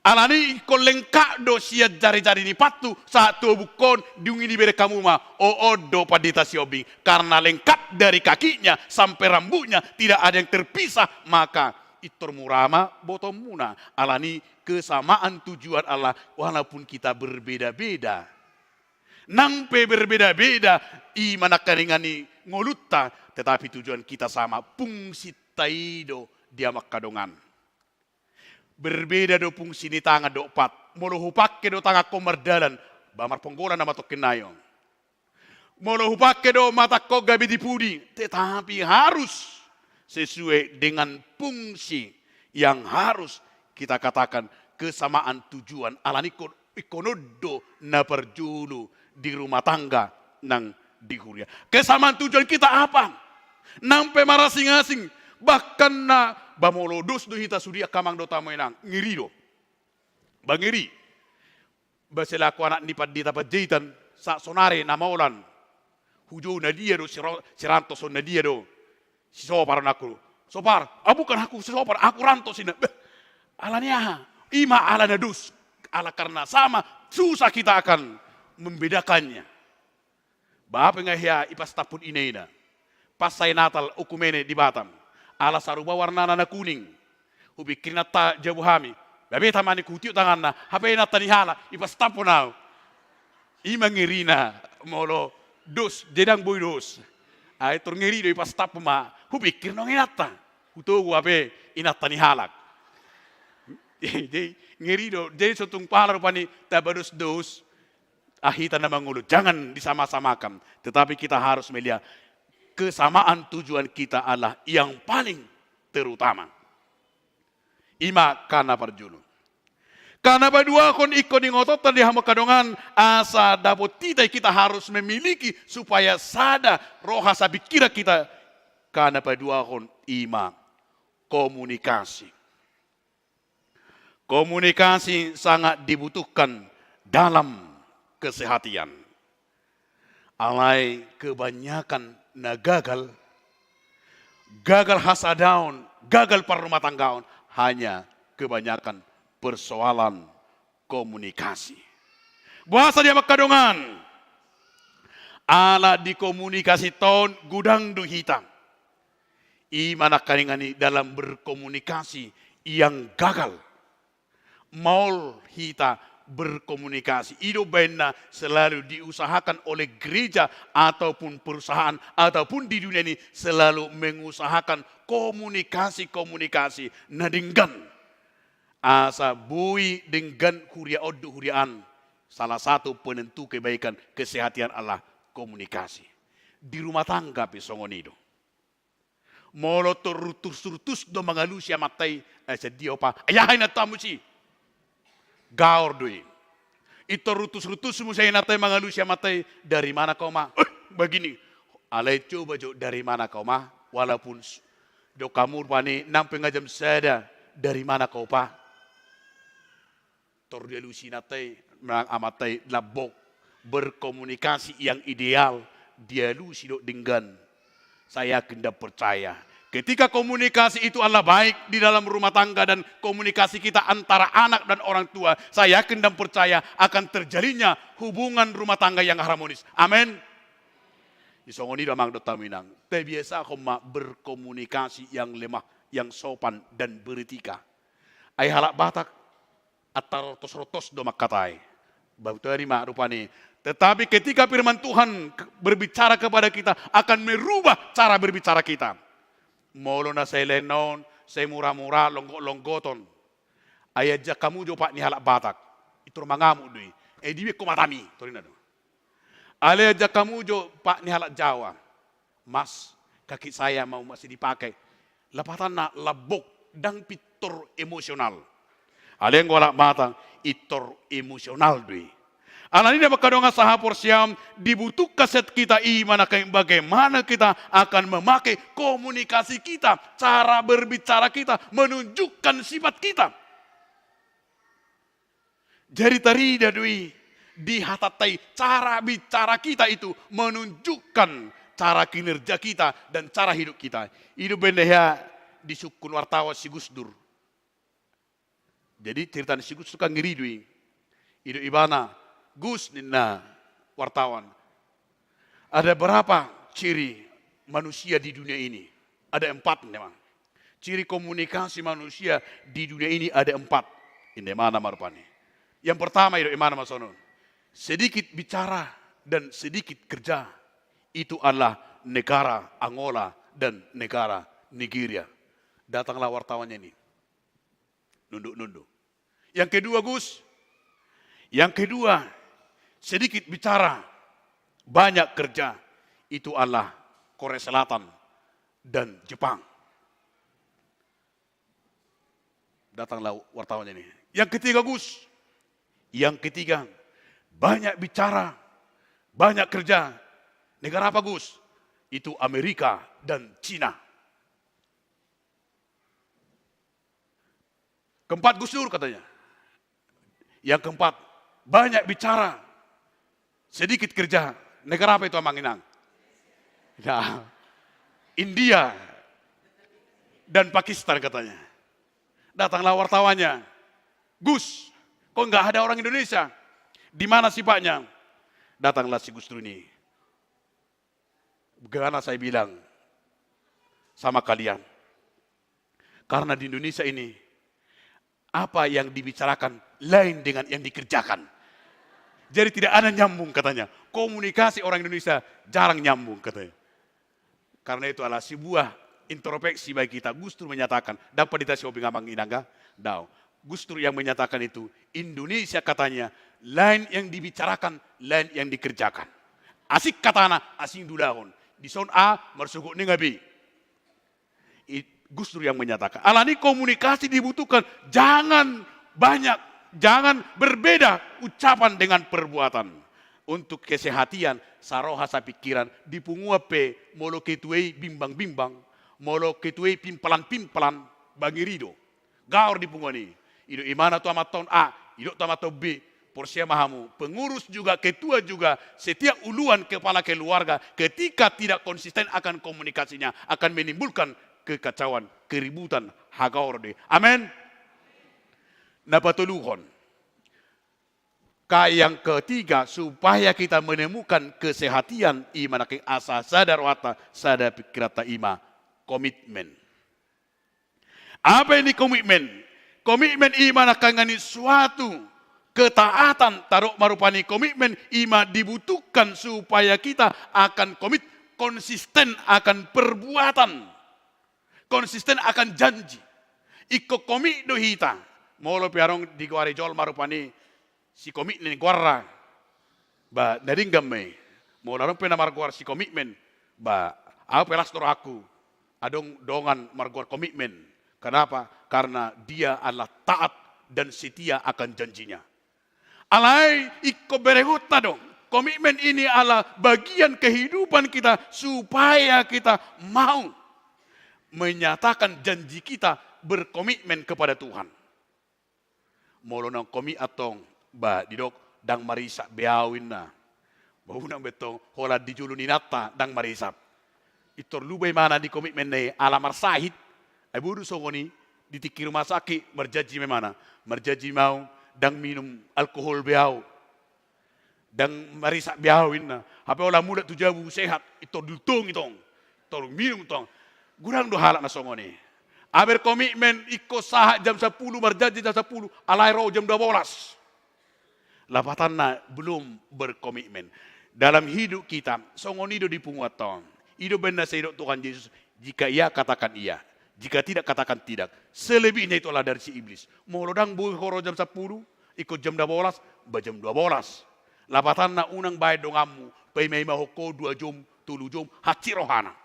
Alani i ingkon lengkap do sian jarijari ni pantu sahat tu obungkon, dung i dibereng hamu ma, o, on do Pandita Sihombing. Karena lengkap dari kakinya sampai rambutnya, tidak ada yang terpisah, maka pintor mura ma botoonmuna. Alani i kesamaan tujuan, ala walaupun kita berbeda-beda. Nang pe berbeda-beda i ma nangkaningan i ngolunta, tetapi tujuan kita sama, fungsinta i do di amang hamu dongan. Berbeda do fungsi ni tangan dohot pat. Molo hupangke do tanganhon mardalan, Ba marponggolan nama tokkinnai on. Molo hupake do matangkon gabe di pudi, tetapi harus sesuai dengan fungsi yang harus kita katakan kesamaan tujuan. Alani ingkon, ingkon on do na parjolo di rumah tangga nang di huria. Kesamaan tujuan kita apa? Nang pe marasing-asing, bahkan na ba molo dos do hita sude angka amang dohot hamu inang, ngeri do. Ba ngeri. Ba selaku anak ni pandita Panjaitan, sahat sonari na maolan. Hujou na dia do si Ro-, si Ranto, songon na dia do si Sopar anakku. Sopar, ah, bukan aku si Sopar, aku Ranto sina. Beh, alani aha? Ima alana dos. Ala karena sama, susah kita akan membedakannya. Ba ape nga hea ipastampu ina-ina? Pas sai Natal ukumene di Batam. Ala saruba warnana na kuning. Hupikir inanta jabu hami. Gabe tamani hutiop tanganna, hape inanta ni halak, ipastampu au. Ima ngerina, molo dos, jadi ndang boi dos. Ai tor ngeri do ipastampu ma, hupikir naung inanta. Hutogu hape inanta ni halak. Jadi ngeri do, jadi so tung pala rupani taba dos-dos. Ah, hita na mangolu, jangan disama-samakan. Tetapi kita harus melihat kesamaan tujuan kita adalah yang paling terutama. Ima angka na parjolo. Angka na paduahon, ingkon ingotonta di hamu angka dongan, asa dapot hita, kita harus memiliki supaya sada roha sapingkiran kita. Angka na paduahon ima komunikasi. Komunikasi sangat dibutuhkan dalam kesehatan. Alai kebanyakan na gagal, gagal hasadaon, gagal parrumatanggaon, hanya kebanyakan persoalan komunikasi. Boasa di hamu angka dongan? Ala di komunikasi on godang do hita. Ima nangkaningan i dalam berkomunikasi yang gagal. Maol hita berkomunikasi. I do baenna selalu diusahakan oleh gereja ataupun perusahaan ataupun di dunia ini selalu mengusahakan komunikasi-komunikasi na denggan. Asa boi denggan huria on dohot huria an. Salah satu penentu kebaikan kesehatan adalah komunikasi. Di rumah tangga pe songon i do. Molo tor rutus-rutus do mangalusi amanta i, eh, sadia opa, ai aha inanta muse? Gaor do i. Intor rutus-rutus muse inanta i mangalusi amanta i, dari mana kau ma? Eh, begini. Alai coba jo, dari mana kau ma? Walaupun s-, didok hamu rupani nang pe nga jam sada, dari mana kau pa? Tor dialusi inanta i, nang amanta i lambok. Berkomunikasi yang ideal, dialusi dohot denggan. Saya yakin dan percaya, ketika komunikasi itu adalah baik di dalam rumah tangga dan komunikasi kita antara anak dan orang tua, saya yakin dan percaya akan terjalinnya hubungan rumah tangga yang harmonis. Amin. Di songon i do amang dohot hamu inang, tabiasahon ma berkomunikasi yang lemah, yang sopan dan beretika. Ai halak Batak, antar rontos-rontos do mangkatai. Bautari ma rupani. Tetapi ketika firman Tuhan ke-, berbicara kepada kita, akan merubah cara berbicara kita. Molo na sai laen on, sai mura-mura, longgot-longgoton. Ai ajak hamu jo pat ni halak Batak. Intor mangamuk do i. Eh, dibekkon matami, torina do. Alai ajak hamu jo pat ni halak Jawa. Mas, kaki saya mau masih dipakai. Lapatanna lambok, ndang pintor emosional. Alai anggo halak Batak, intor emosional do i. Alani i angka dongan sahaporseaon, dibutuhkan sian kita i, mana ke-, bagaimana kita akan memakai komunikasi kita, cara berbicara kita, menunjukkan sifat kita. Jadi tarida do i di hatanta i, cara bicara kita itu menunjukkan cara kinerja kita dan cara hidup kita. I do baen na hea disungkun wartawan si Gus Dur. Jadi cerita ni si Gus Dur kan ngeri do i. I do ibana, "Gus," ninna wartawan, "ada berapa ciri manusia di dunia ini?" "Ada empat," memang. "Ciri komunikasi manusia di dunia ini ada empat." Inna ibana ma rupani. Yang pertama, i do ibana ma songon on. Sedikit bicara dan sedikit kerja. Itu adalah negara Angola dan negara Nigeria. Datanglah wartawannya ini. Nunduk-nunduk. Yang kedua, Gus. Yang kedua, sedikit bicara, banyak kerja, itu adalah Korea Selatan dan Jepang. Datanglah wartawan ini. Yang ketiga, Gus. Yang ketiga, banyak bicara, banyak kerja. Negara apa, Gus? Itu Amerika dan Cina. Keempat, Gus Dur, katanya. Yang keempat, banyak bicara, sedikit kerja. Negara apa itu, Amang Inang? Ya, India dan Pakistan, katanya. Datanglah wartawannya. "Gus, kok nggak ada orang Indonesia? Di mana sipaknya?" Datanglah si Gus Dur ini. "Bagaimana saya bilang sama kalian? Karena di Indonesia ini, apa yang dibicarakan lain dengan yang dikerjakan. Jadi tidak ada nyambung," katanya. "Komunikasi orang Indonesia jarang nyambung," katanya. Karena itu adalah sebuah introspeksi bagi kita. Gus Dur menyatakan, dapat dita si Hopi, Amang Inang, ga? Dao. Gus Dur yang menyatakan itu, Indonesia, katanya, lain yang dibicarakan, lain yang dikerjakan. Asing hatana, asing diulahon. Dison A, marsogot ninna B. I-, Gus Dur yang menyatakan. Alani komunikasi dibutuhkan. Jangan banyak, jangan berbeda ucapan dengan perbuatan. Untuk kesehatan, saroha sapingkiran, di punguan pe, molo ketua i bimbang-bimbang, molo ketua i pimpalan-pimpalan, bangir i do. Gaor di punguan i. Didok imana tu amanta on A, didok tu amanta on B, porsea ma hamu. Pengurus juga, ketua juga, setiap uluan kepala keluarga, ketika tidak konsisten akan komunikasinya, akan menimbulkan kekacauan, keributan, hagaor do i. Amen. Na patoluhon. Ka yang ketiga, supaya kita menemukan kesehatan, ima nangkin asa sada rohanta, sada pingkiranta, ima komitmen. Apa ini komitmen? Komitmen ima nangkin suatu ketaatan, tadok ma rupani komitmen ima dibutuhkan supaya kita akan komit, konsisten akan perbuatan, konsisten akan janji. Ingkon komit do hita. Molo pe adong digoari jolma rupani si komitmen goarna. Ba, na denggan ma i. Molo adong pe na margoar si komitmen, ba, au pe las do rohangku adong dongan margoar komitmen. Kenapa? Karena dia adalah taat dan setia akan janjinya. Alai ingkon berengonta do. Komitmen ini adalah bagian kehidupan kita supaya kita mau menyatakan janji kita berkomitmen kepada Tuhan. Molo naung komit antong, ba, didok, ndang marisap be au, inna. Ba unang be antong, holan di jolo ni inanta ndang marisap. Pintor lupa imana di komitmenna i, ala marsahit. Ai boru songon i, di tingki rumah sakit, marjanji ma imana. Marjanji ma au, ndang minum alkohol be au. Ndang marisap be au, inna. Hape holan mulak tu jabu sehat, pintor diultongi tong. Pintor minum tong. Godang do halak na songon i. Ai berkomitmen, ingkon sahat jam sampulu, marjanji jam sampulu, alai ro jam dua bolas. Lapatanna belum berkomitmen. Dalam hidup kita, songon i do di punguanta on. I do umbahen na sai didok Tuhan Jesus, jika iya, katakan iya. Jika tidak, katakan tidak. Selebihnya itu adalah dari si iblis. Molo ndang boi ho ro jam sampulu, ingkon jam dua bolas, ba jam dua bolas. Lapatanna unang baen donganmu, paimaimahon ho dua jom, tolu jom, hansit rohana.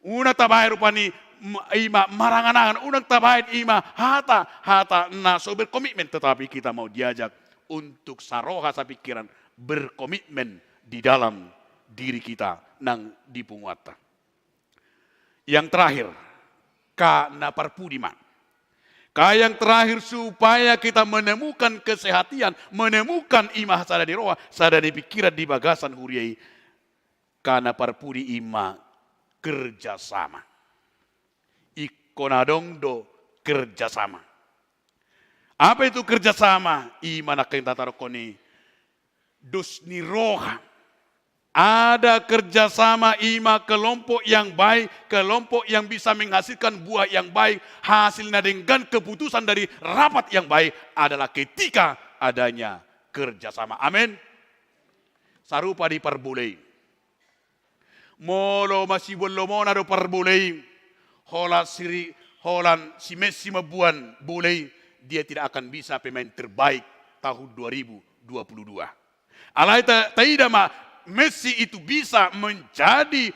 Unang tabaen rupani, m-, ima marangan-angan, unang tabaen ima hata, hata na so berkomitmen, tetapi kita mau diajak untuk saroha sapingkiran, berkomitmen di dalam diri kita nang di punguanta. Yang terakhir, ka na parpudi ma. Ka yang terakhir, supaya kita menemukan kesehatan, menemukan ima sada ni roha, sada ni pingkiran di bagasan huria i. Ka na parpudi ima kerjasama. Ingkon adong do kerjasama. Apa itu kerjasama? Ima nangkin tatarokkon i dos ni roha. Ada kerjasama, ima kelompok yang baik, kelompok yang bisa menghasilkan buah yang baik, hasil na denggan, keputusan dari rapat yang baik adalah ketika adanya kerjasama. Amin. Sarupa di parbola i. Molo masibuan lomona do parbola i, holan si Ri-, holan si Messi mamboan bola i, dia tidak akan bisa pemain terbaik tahun dua ribu dua puluh dua. Alai ta, taida ma, Messi itu bisa menjadi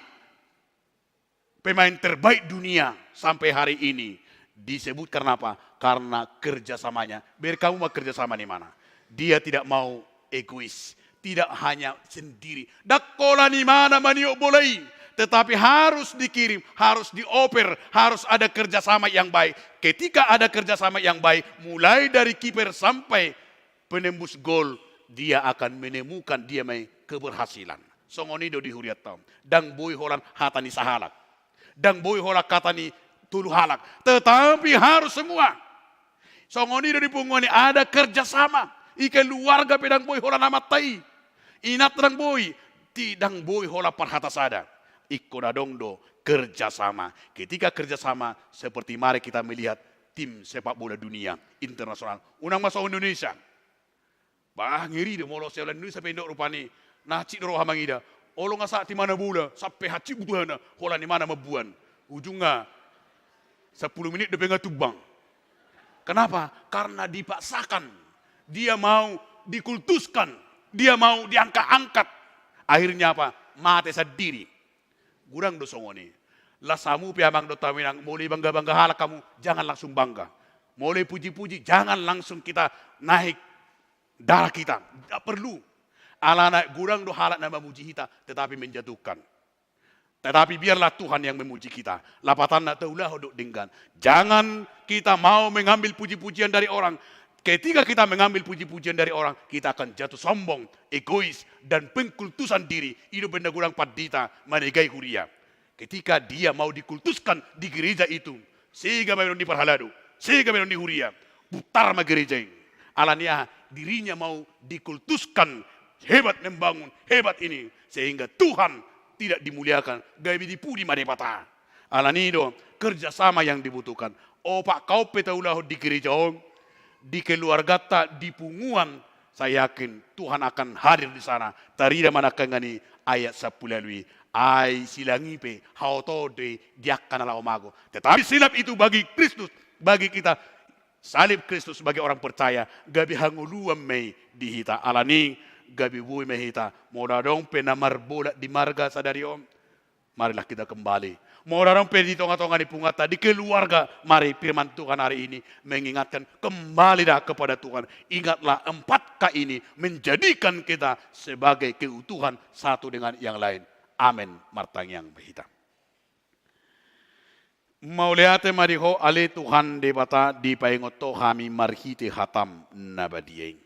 pemain terbaik dunia sampai hari ini. Disebut karena apa? Karena kerjasamanya. Berkamu ma kerjasama ni imana. Dia tidak mau egois. Tidak hanya sendiri. Ndang holan imana maniop bola i, tetapi harus dikirim, harus dioper, harus ada kerjasama yang baik. Ketika ada kerjasama yang baik, mulai dari kiper sampai penembus gol, dia akan menemukan dia mai keberhasilan. Songon i do di hurianta on. Ndang boi holan hata ni sahalak. Ndang boi holan hata ni tolu halak. Tetapi harus semua. Songon i do di punguan i, ada kerjasama. I keluarga pe ndang boi holan amanta i. Inanta ndang boi. Ti ndang boi holan parhata sada. Ingkon adong do kerjasama. Ketika kerjasama, seperti mari kita melihat tim sepak bola dunia internasional. Unang ma songon Indonesia. Bah, ngeri do molo sian Indonesia pe, indok, rupani na hansit do roha mangida. Olo nga sahat imana bola, sampe hansit butuhana, holan imana mamboan. Ujungna, sepuluh menit dope nga tumbang. Kenapa? Karena dipaksakan. Dia mau dikultuskan. Dia mau diangkat-angkat. Akhirnya apa? Mate sandiri. Godang do songon i. Las hamu pe amang dohot hamu inang, molo ibangga-bangga halak hamu, jangan langsung bangga. Molo ipuji-puji, jangan langsung kita naik darah kita. Tidak perlu. Alana godang do halak na mamuji hita, tetapi menjatuhkan. Tetapi biarlah Tuhan yang memuji kita. Lapatanna taulahon dohot denggan. Jangan kita mau mengambil puji-pujian dari orang. Ketika kita mengambil puji-pujian dari orang, kita akan jatuh sombong, egois, dan pengkultusan diri. I do umbahen na godang pandita manegai huria. Ketika dia mau dikultuskan di gereja itu, sega baenon ni parhalado, sega baenon ni huria, putar ma gereja i. Alani aha? Dirinya mau dikultuskan, hebat membangun, hebat ini, sehingga Tuhan tidak dimuliakan, gabe dipudi ma Debata. Alani i do kerjasama yang dibutuhkan. Opat kaon pe taulahon di gereja on, di keluargata, di punguan, saya yakin Tuhan akan hadir di sana. Tarida ma nangkaningan i ayat sampulu ualu i. Ai silang i pe haotoon do i di angka na laho mago. Tetapi silap itu bagi Kristus, bagi kita, salib Kristus bagi orang percaya, gabe hangoluan ma i di hita. Alani i gabe boi ma hita. Molo adong pe na marbolat di marga sadari on, marilah kita kembali. Molo adong pe di tonga-tonga ni punguanta, di keluarga, mari firman Tuhan hari ini mengingatkan, kembalilah kepada Tuhan. Ingatlah empat K ini menjadikan kita sebagai keutuhan satu dengan yang lain. Amin. Martangiang ma hita. Mauliate ma di Ho ale Tuhan Debata, dipaingot Ho hami marhite hataM na badia i.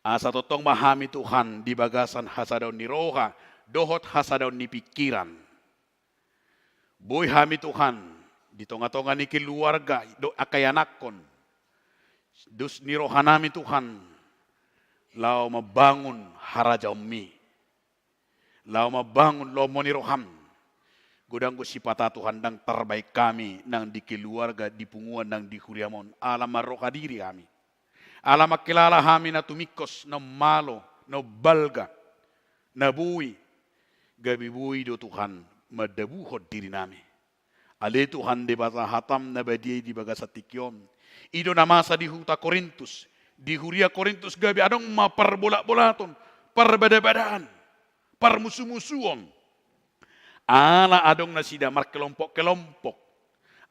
Asa tongtong ma hami Tuhan di bagasan hasadaon ni roha dohot hasadaon ni pingkiran. Boi hami Tuhan di tonga-tonga ni keluarga dohot angka ianakhon, dos ni rohanami Tuhan, laho mambangun harajaonMi. Laho mambangun lomo ni rohaM. Godang do sipata Tuhan, ndang tarbahen hami nang di keluarga, di punguan, nang di huriaM on, ala marroha diri hami. Ala mangkilala hami na tumingkos, na ummalo, na umbalga, na boi. Gabe boi do Tuhan mandabuhon dirinami. Ale Tuhan Debata, hataM na badia i di bagasan tingki on, i do na masa di huta Korintus, di huria Korintus, gabe adong ma parbolat-bolaton, parbada-badaan, parmusu-musuon. Ala adong nasida markelompok-kelompok.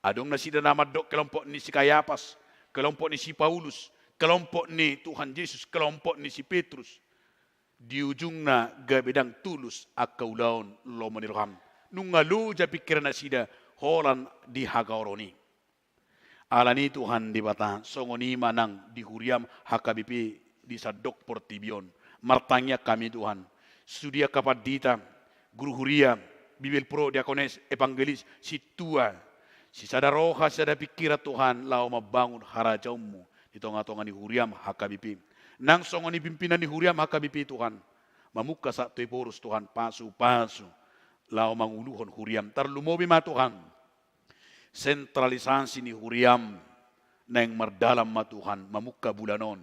Adong nasida na mandok kelompok ni si Kayapas, kelompok ni si Paulus, kelompok ni Tuhan Jesus, kelompok ni si Petrus. Di ujungna gabe ndang tulus angka ulaon lomo ni rohaM. Nunga loja pingkiran nasida holan di hagaoron i. Alani i Tuhan Debata, songon i ma nang di huriaM H K B P di sandok portibi on. Martangiang hami Tuhan, sude angka pandita, guru huria, bibelvrouw, diakones, evangelis, sintua, sisada roha, sisada pingkiran Tuhan, laho mambangun harajaonMu di tonga-tonga ni huriaM H K B P. Nang songon i pimpinan ni huriaM H K B P Tuhan, mamungka sahat tu Ephorus Tuhan, pasu-pasu laho manguluhon huriaM. Tarlumobi ma Tuhan, sentralisasi ni huriaM naeng mardalan ma Tuhan, mamungka bulan on.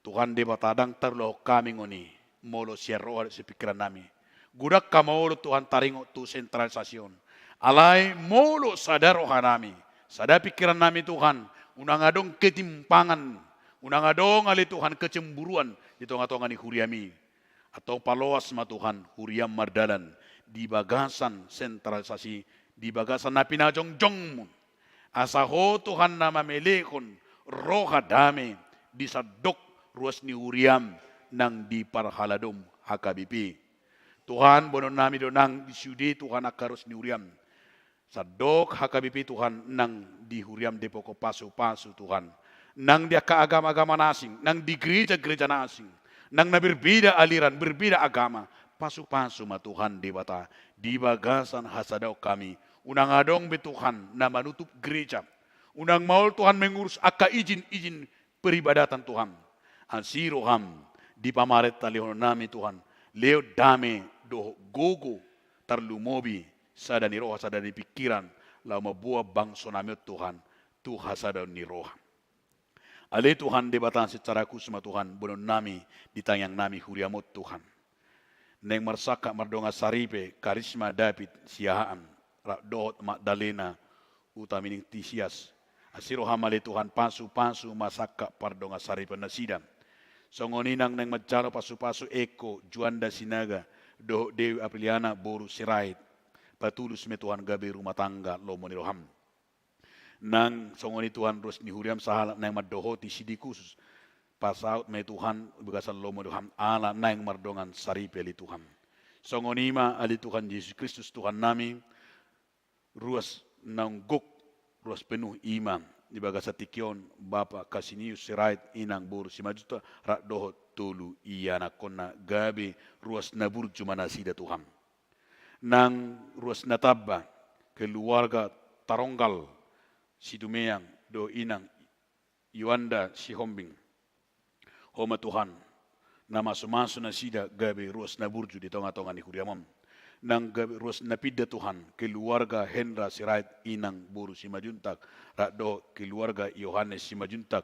Tuhan Debata, ndang tarulahon hami ngoni molo sian roha dohot sian pingkirannami. Godang hamaulion Tuhan taringot tu sentralisasi on. Alai molo sada rohanami, sada pingkirannami Tuhan, unang adong ketimpangan, Unang adong ale Tuhan kecemburuan di tonga-tonga ni huriami. Antong paloas ma Tuhan huriam mardalan di bagasan sentralisasi, di bagasan na pinajongjongmu. Asa Ho Tuhan na mamelehon roha dame di sandok ruas ni huriam nang di parhaladom H K B P. Tuhan, boanonnami do nang di sude Tuhan angka ruas ni huriam. Sandok H K B P Tuhan nang di huriam Depok pasu-pasu Tuhan. Nang di angka agama-agama na asing, nang di gereja-gereja na asing, nang na berbeda aliran, berbeda agama, pasu-pasu ma Tuhan Debata, di bagasan hasadaon hami, unang adong be Tuhan na manutup gereja, unang maol Tuhan mengurus angka izin-izin peribadatan Tuhan. Asi roham, di pamarenta lehononnami Tuhan, lehon dame dohot gogo, tarlumobi sada ni roha, sada ni pingkiran, laho mamboan bangsonami on Tuhan, tu hasadaon ni roha. Ale Tuhan Debata secara khusus ma Tuhan, boanonnami di tangiangnami huriam on Tuhan. Naeng marsangkap mardongan saripe, Karisma David Siahaan, rap dohot Magdalena Utamining Tisias. Asi roham ale Tuhan pasu-pasu ma sangkap pardongan saripeon nasida. Songon i nang naeng manjalo pasu-pasu Eko, Juanda Sinaga, dohot Dewi Apriliana boru Sirait. Patulus ma Tuhan gabe rumah tangga lomo ni roham. Nang songon i Tuhan ruas ni huriam sahalak naeng mandohoti sidi khusus. Pasaut ma Tuhan bagasan lomo ni roham ala naeng mardongan saripe ale Tuhan. Songon i ma ale Tuhan Jesus Kristus Tuhannami, ruas naung gok, ruas penuh i ma di bagasan tingki on, Bapa Kasinius Sirait, Inang boru Simanjuntak, rap dohot tolu ianakkonna gabe ruas na burju ma nasida Tuhan. Nang ruas na tamba, keluarga Taronggal Situmeang dohot Inang Yuanda Sihombing. Ho ma Tuhan, na masu-masu nasida gabe ruas na burju di tonga-tonga ni huriam on. Nang gabe ruas na pinda Tuhan, keluarga Hendra Sirait, Inang boru Simanjuntak, rap dohot keluarga Yohanes Simanjuntak,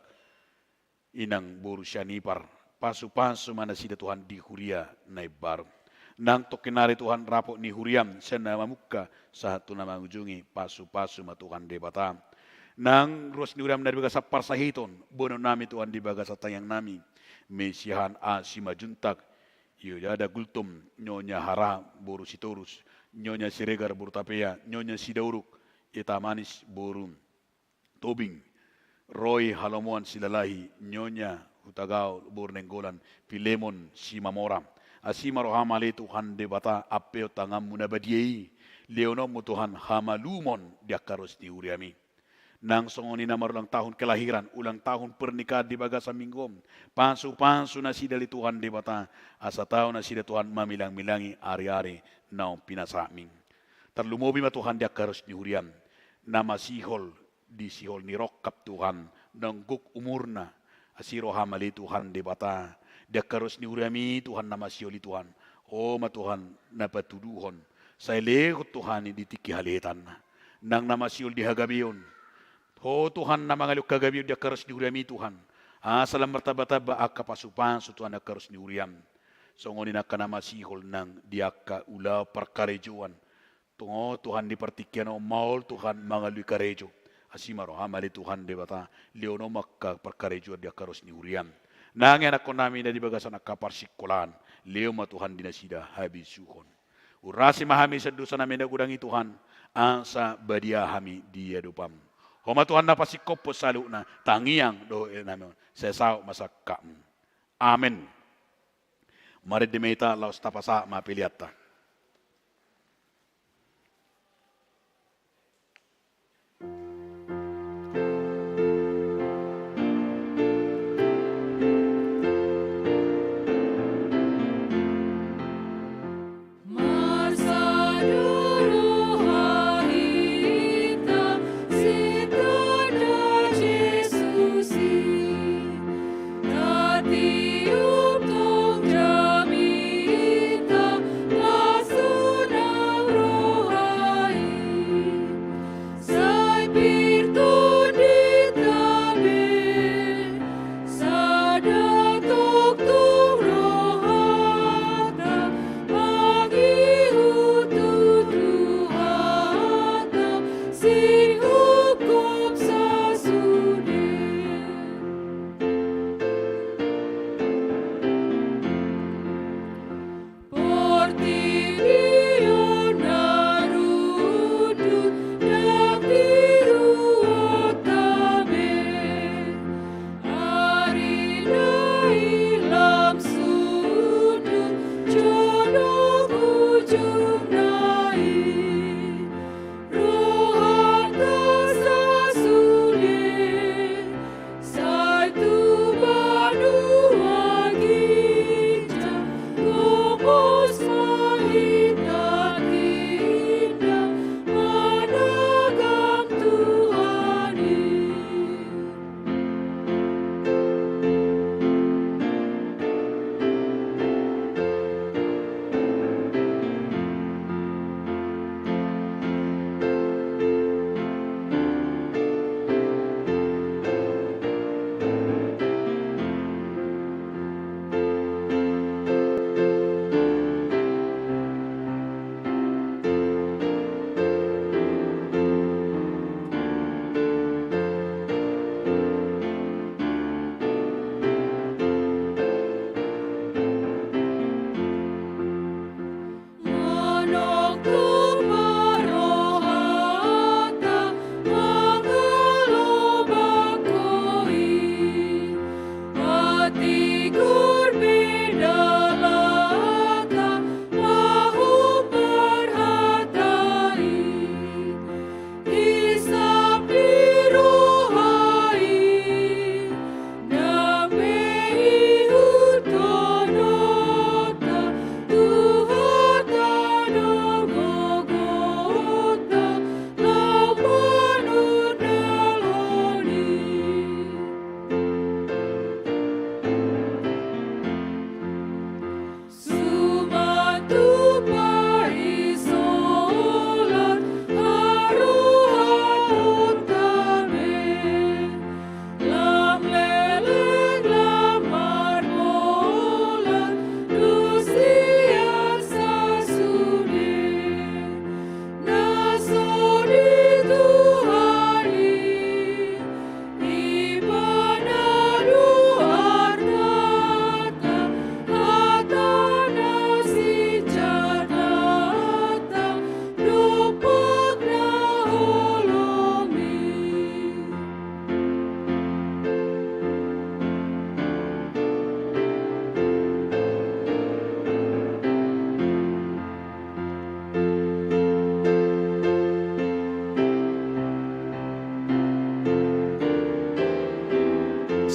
Inang boru Sianipar. Pasu-pasu ma nasida Tuhan di huria na imbaru. Nang tongkin ari Tuhan rapot ni huriam sian na mamungka sahat tu na mangujungi, pasu-pasu ma Tuhan Debata. Nang ruas ni huriam na di bagasan parsahiton, boanonnami Tuhan di bagasan tangiangnami, Mesiahan A Simanjuntak, Yodada Gultom, Nyonya Hara boru Sitorus, Nyonya Siregar boru Tapea, Nyonya Sidauruk, Eta Manis boru Tobing, Roy Halomoan Silalahi, Nyonya Hutagaol boru Nainggolan, Pilemon Simamora. Asi ma roham ale Tuhan Debata, ampeon tanganmu na badia i, lehononmu Tuhan hamalumon di angka ruas ni huriami. Nang songon i na marulang tahun kelahiran, ulang tahun pernikahan di bagasan minggu on, pasu-pasu nasida ale Tuhan Debata, asa tau nasida Tuhan mamilang-milangi ari-ari naung pinasahatmi. Tarlumobi ma Tuhan di angka ruas ni huriam, na masihol di sihol ni rongkap Tuhan, naung gok umurna. Asi roham ale Tuhan Debata, di angka ruas ni huriami Tuhan na masihol i Tuhan. Ho ma Tuhan na patuduhon, sai lehon Tuhan i di tingki halehetanna. Nang na masihol di hagabeon, Ho Tuhan na mangalehon hagabeon di angka ruas ni huriami Tuhan. Asa lam martamba-tamba angka pasu-pasu Tuhan angka ruas ni huriam. Songon i nang angka na masihol nang di angka ulaon parkarejoan. Tung Ho Tuhan di partingkian on maol Tuhan mangalului karejo. Asi ma roham ale Tuhan Debata, lehononmu angka parkarejoan di angka ruas ni huriam. Nang ianakkonnami na di bagasan angka parsingkolaan, lehon ma Tuhan di nasida habisuhon. Urasi ma hami sian dosanami na godang i Tuhan, asa badia hami di adopam. Ho ma Tuhan na pasingkophon saluhutna, tangiang dohot ianakkonnami on, sai saut ma sangkapmu. Amen. Marende ma hita laos tapasahat ma peleanta.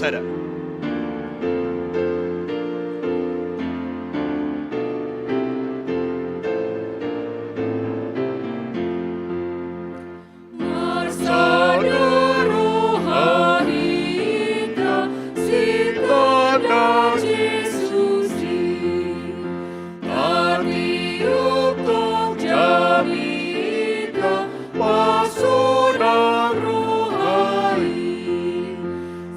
Sada. Marsada roha hita, sitanda Jesus i. Tatiop tong jamita, pasonang roha i.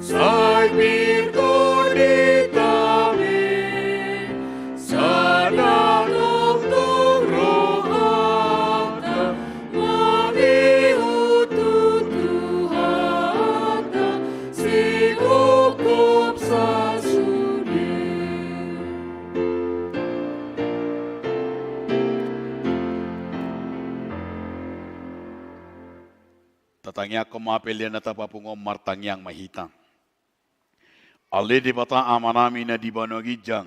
Sai pir tondinta be, sada tongtong rohanta, mangihut tu Tuhanta, sigopgop sasude. Tatangiangkon ma pelean na tapapungu on, martangiang ma hita. Ale Debata Amanami na di banua ginjang,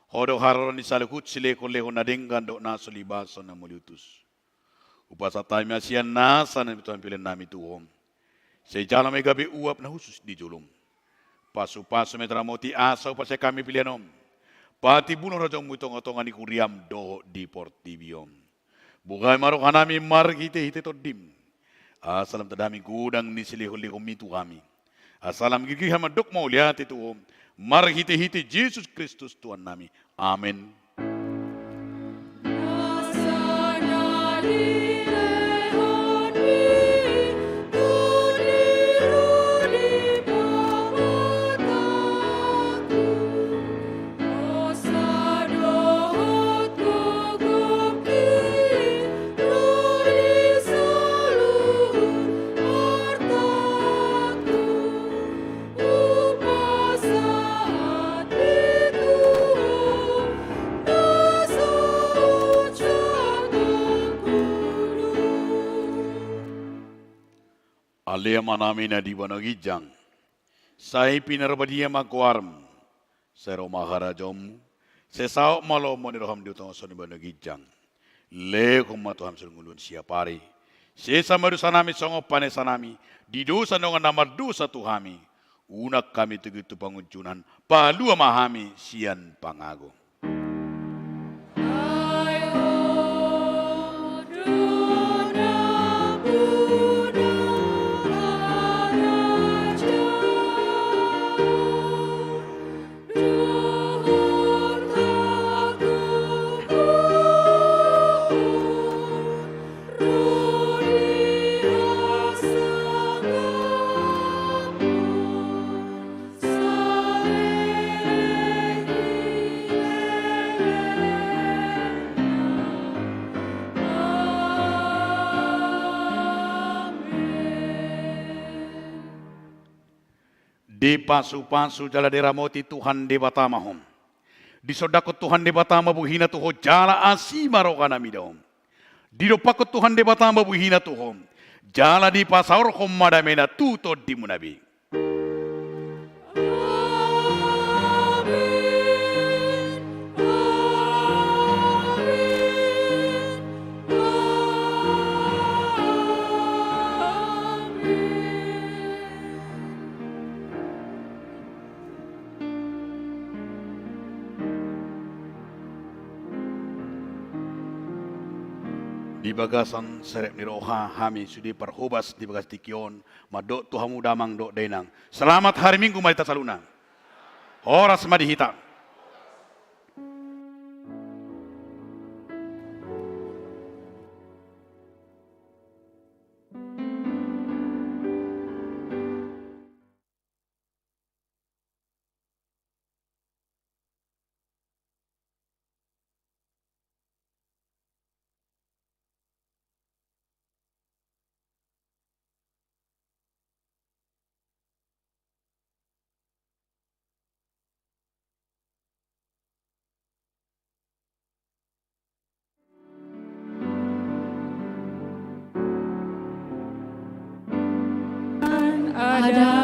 Ho do haroro ni saluhut silehonlehon na denggan dohot na so libason na mauliutus. Hupasahat hami ma sian nasa na pinatupa pelean nami tu Ho, sai jalo ma i gabe uap na hushus di jolom. Pasupasu ma i, ramoti asa hupasahat hami pelean on, patimbulhon harajaonMu di tongatonga ni huriaM dohot di portibi on. Buhai ma rohanami marhitehite TondiM, asa lam tanda hami godang ni silehonlehonMi tu hami, asa lam girgir hami mandok mauliate tu Ho, marhitehite Jesus Kristus Tuhannami. Amen. Ale Amanami na di banua ginjang, sai pinarbadia ma goarMu, sai ro ma harajaonMu, sai saut ma lomo ni rohaM di tonga ni banua ginjang. Lehon ma tu hami sadari on ngolu siapari. Sesa ma dosanami songon panesanami di dosa ni dongan na mardosa tu hami. Unang hami togihon tu pangunjunan, palua ma hami sian pangago. Dipasupasu jala diramoti Tuhan Debata ma ho. Disondangkon Tuhan Debata ma buhina tu ho jala asi ma rohana mida ho. Didompakkon Tuhan Debata ma buhina tu ho jala dipasaorhon ma damena tu tondimuna be. Amen. Amen. Amen. Di bagasan serep ni roha hami sude parhobas di bagas tingki on, mandok tu hamu damang dohot dainang, selamat hari Minggu ma di hita saluhutna. Horas ma di hita. Ada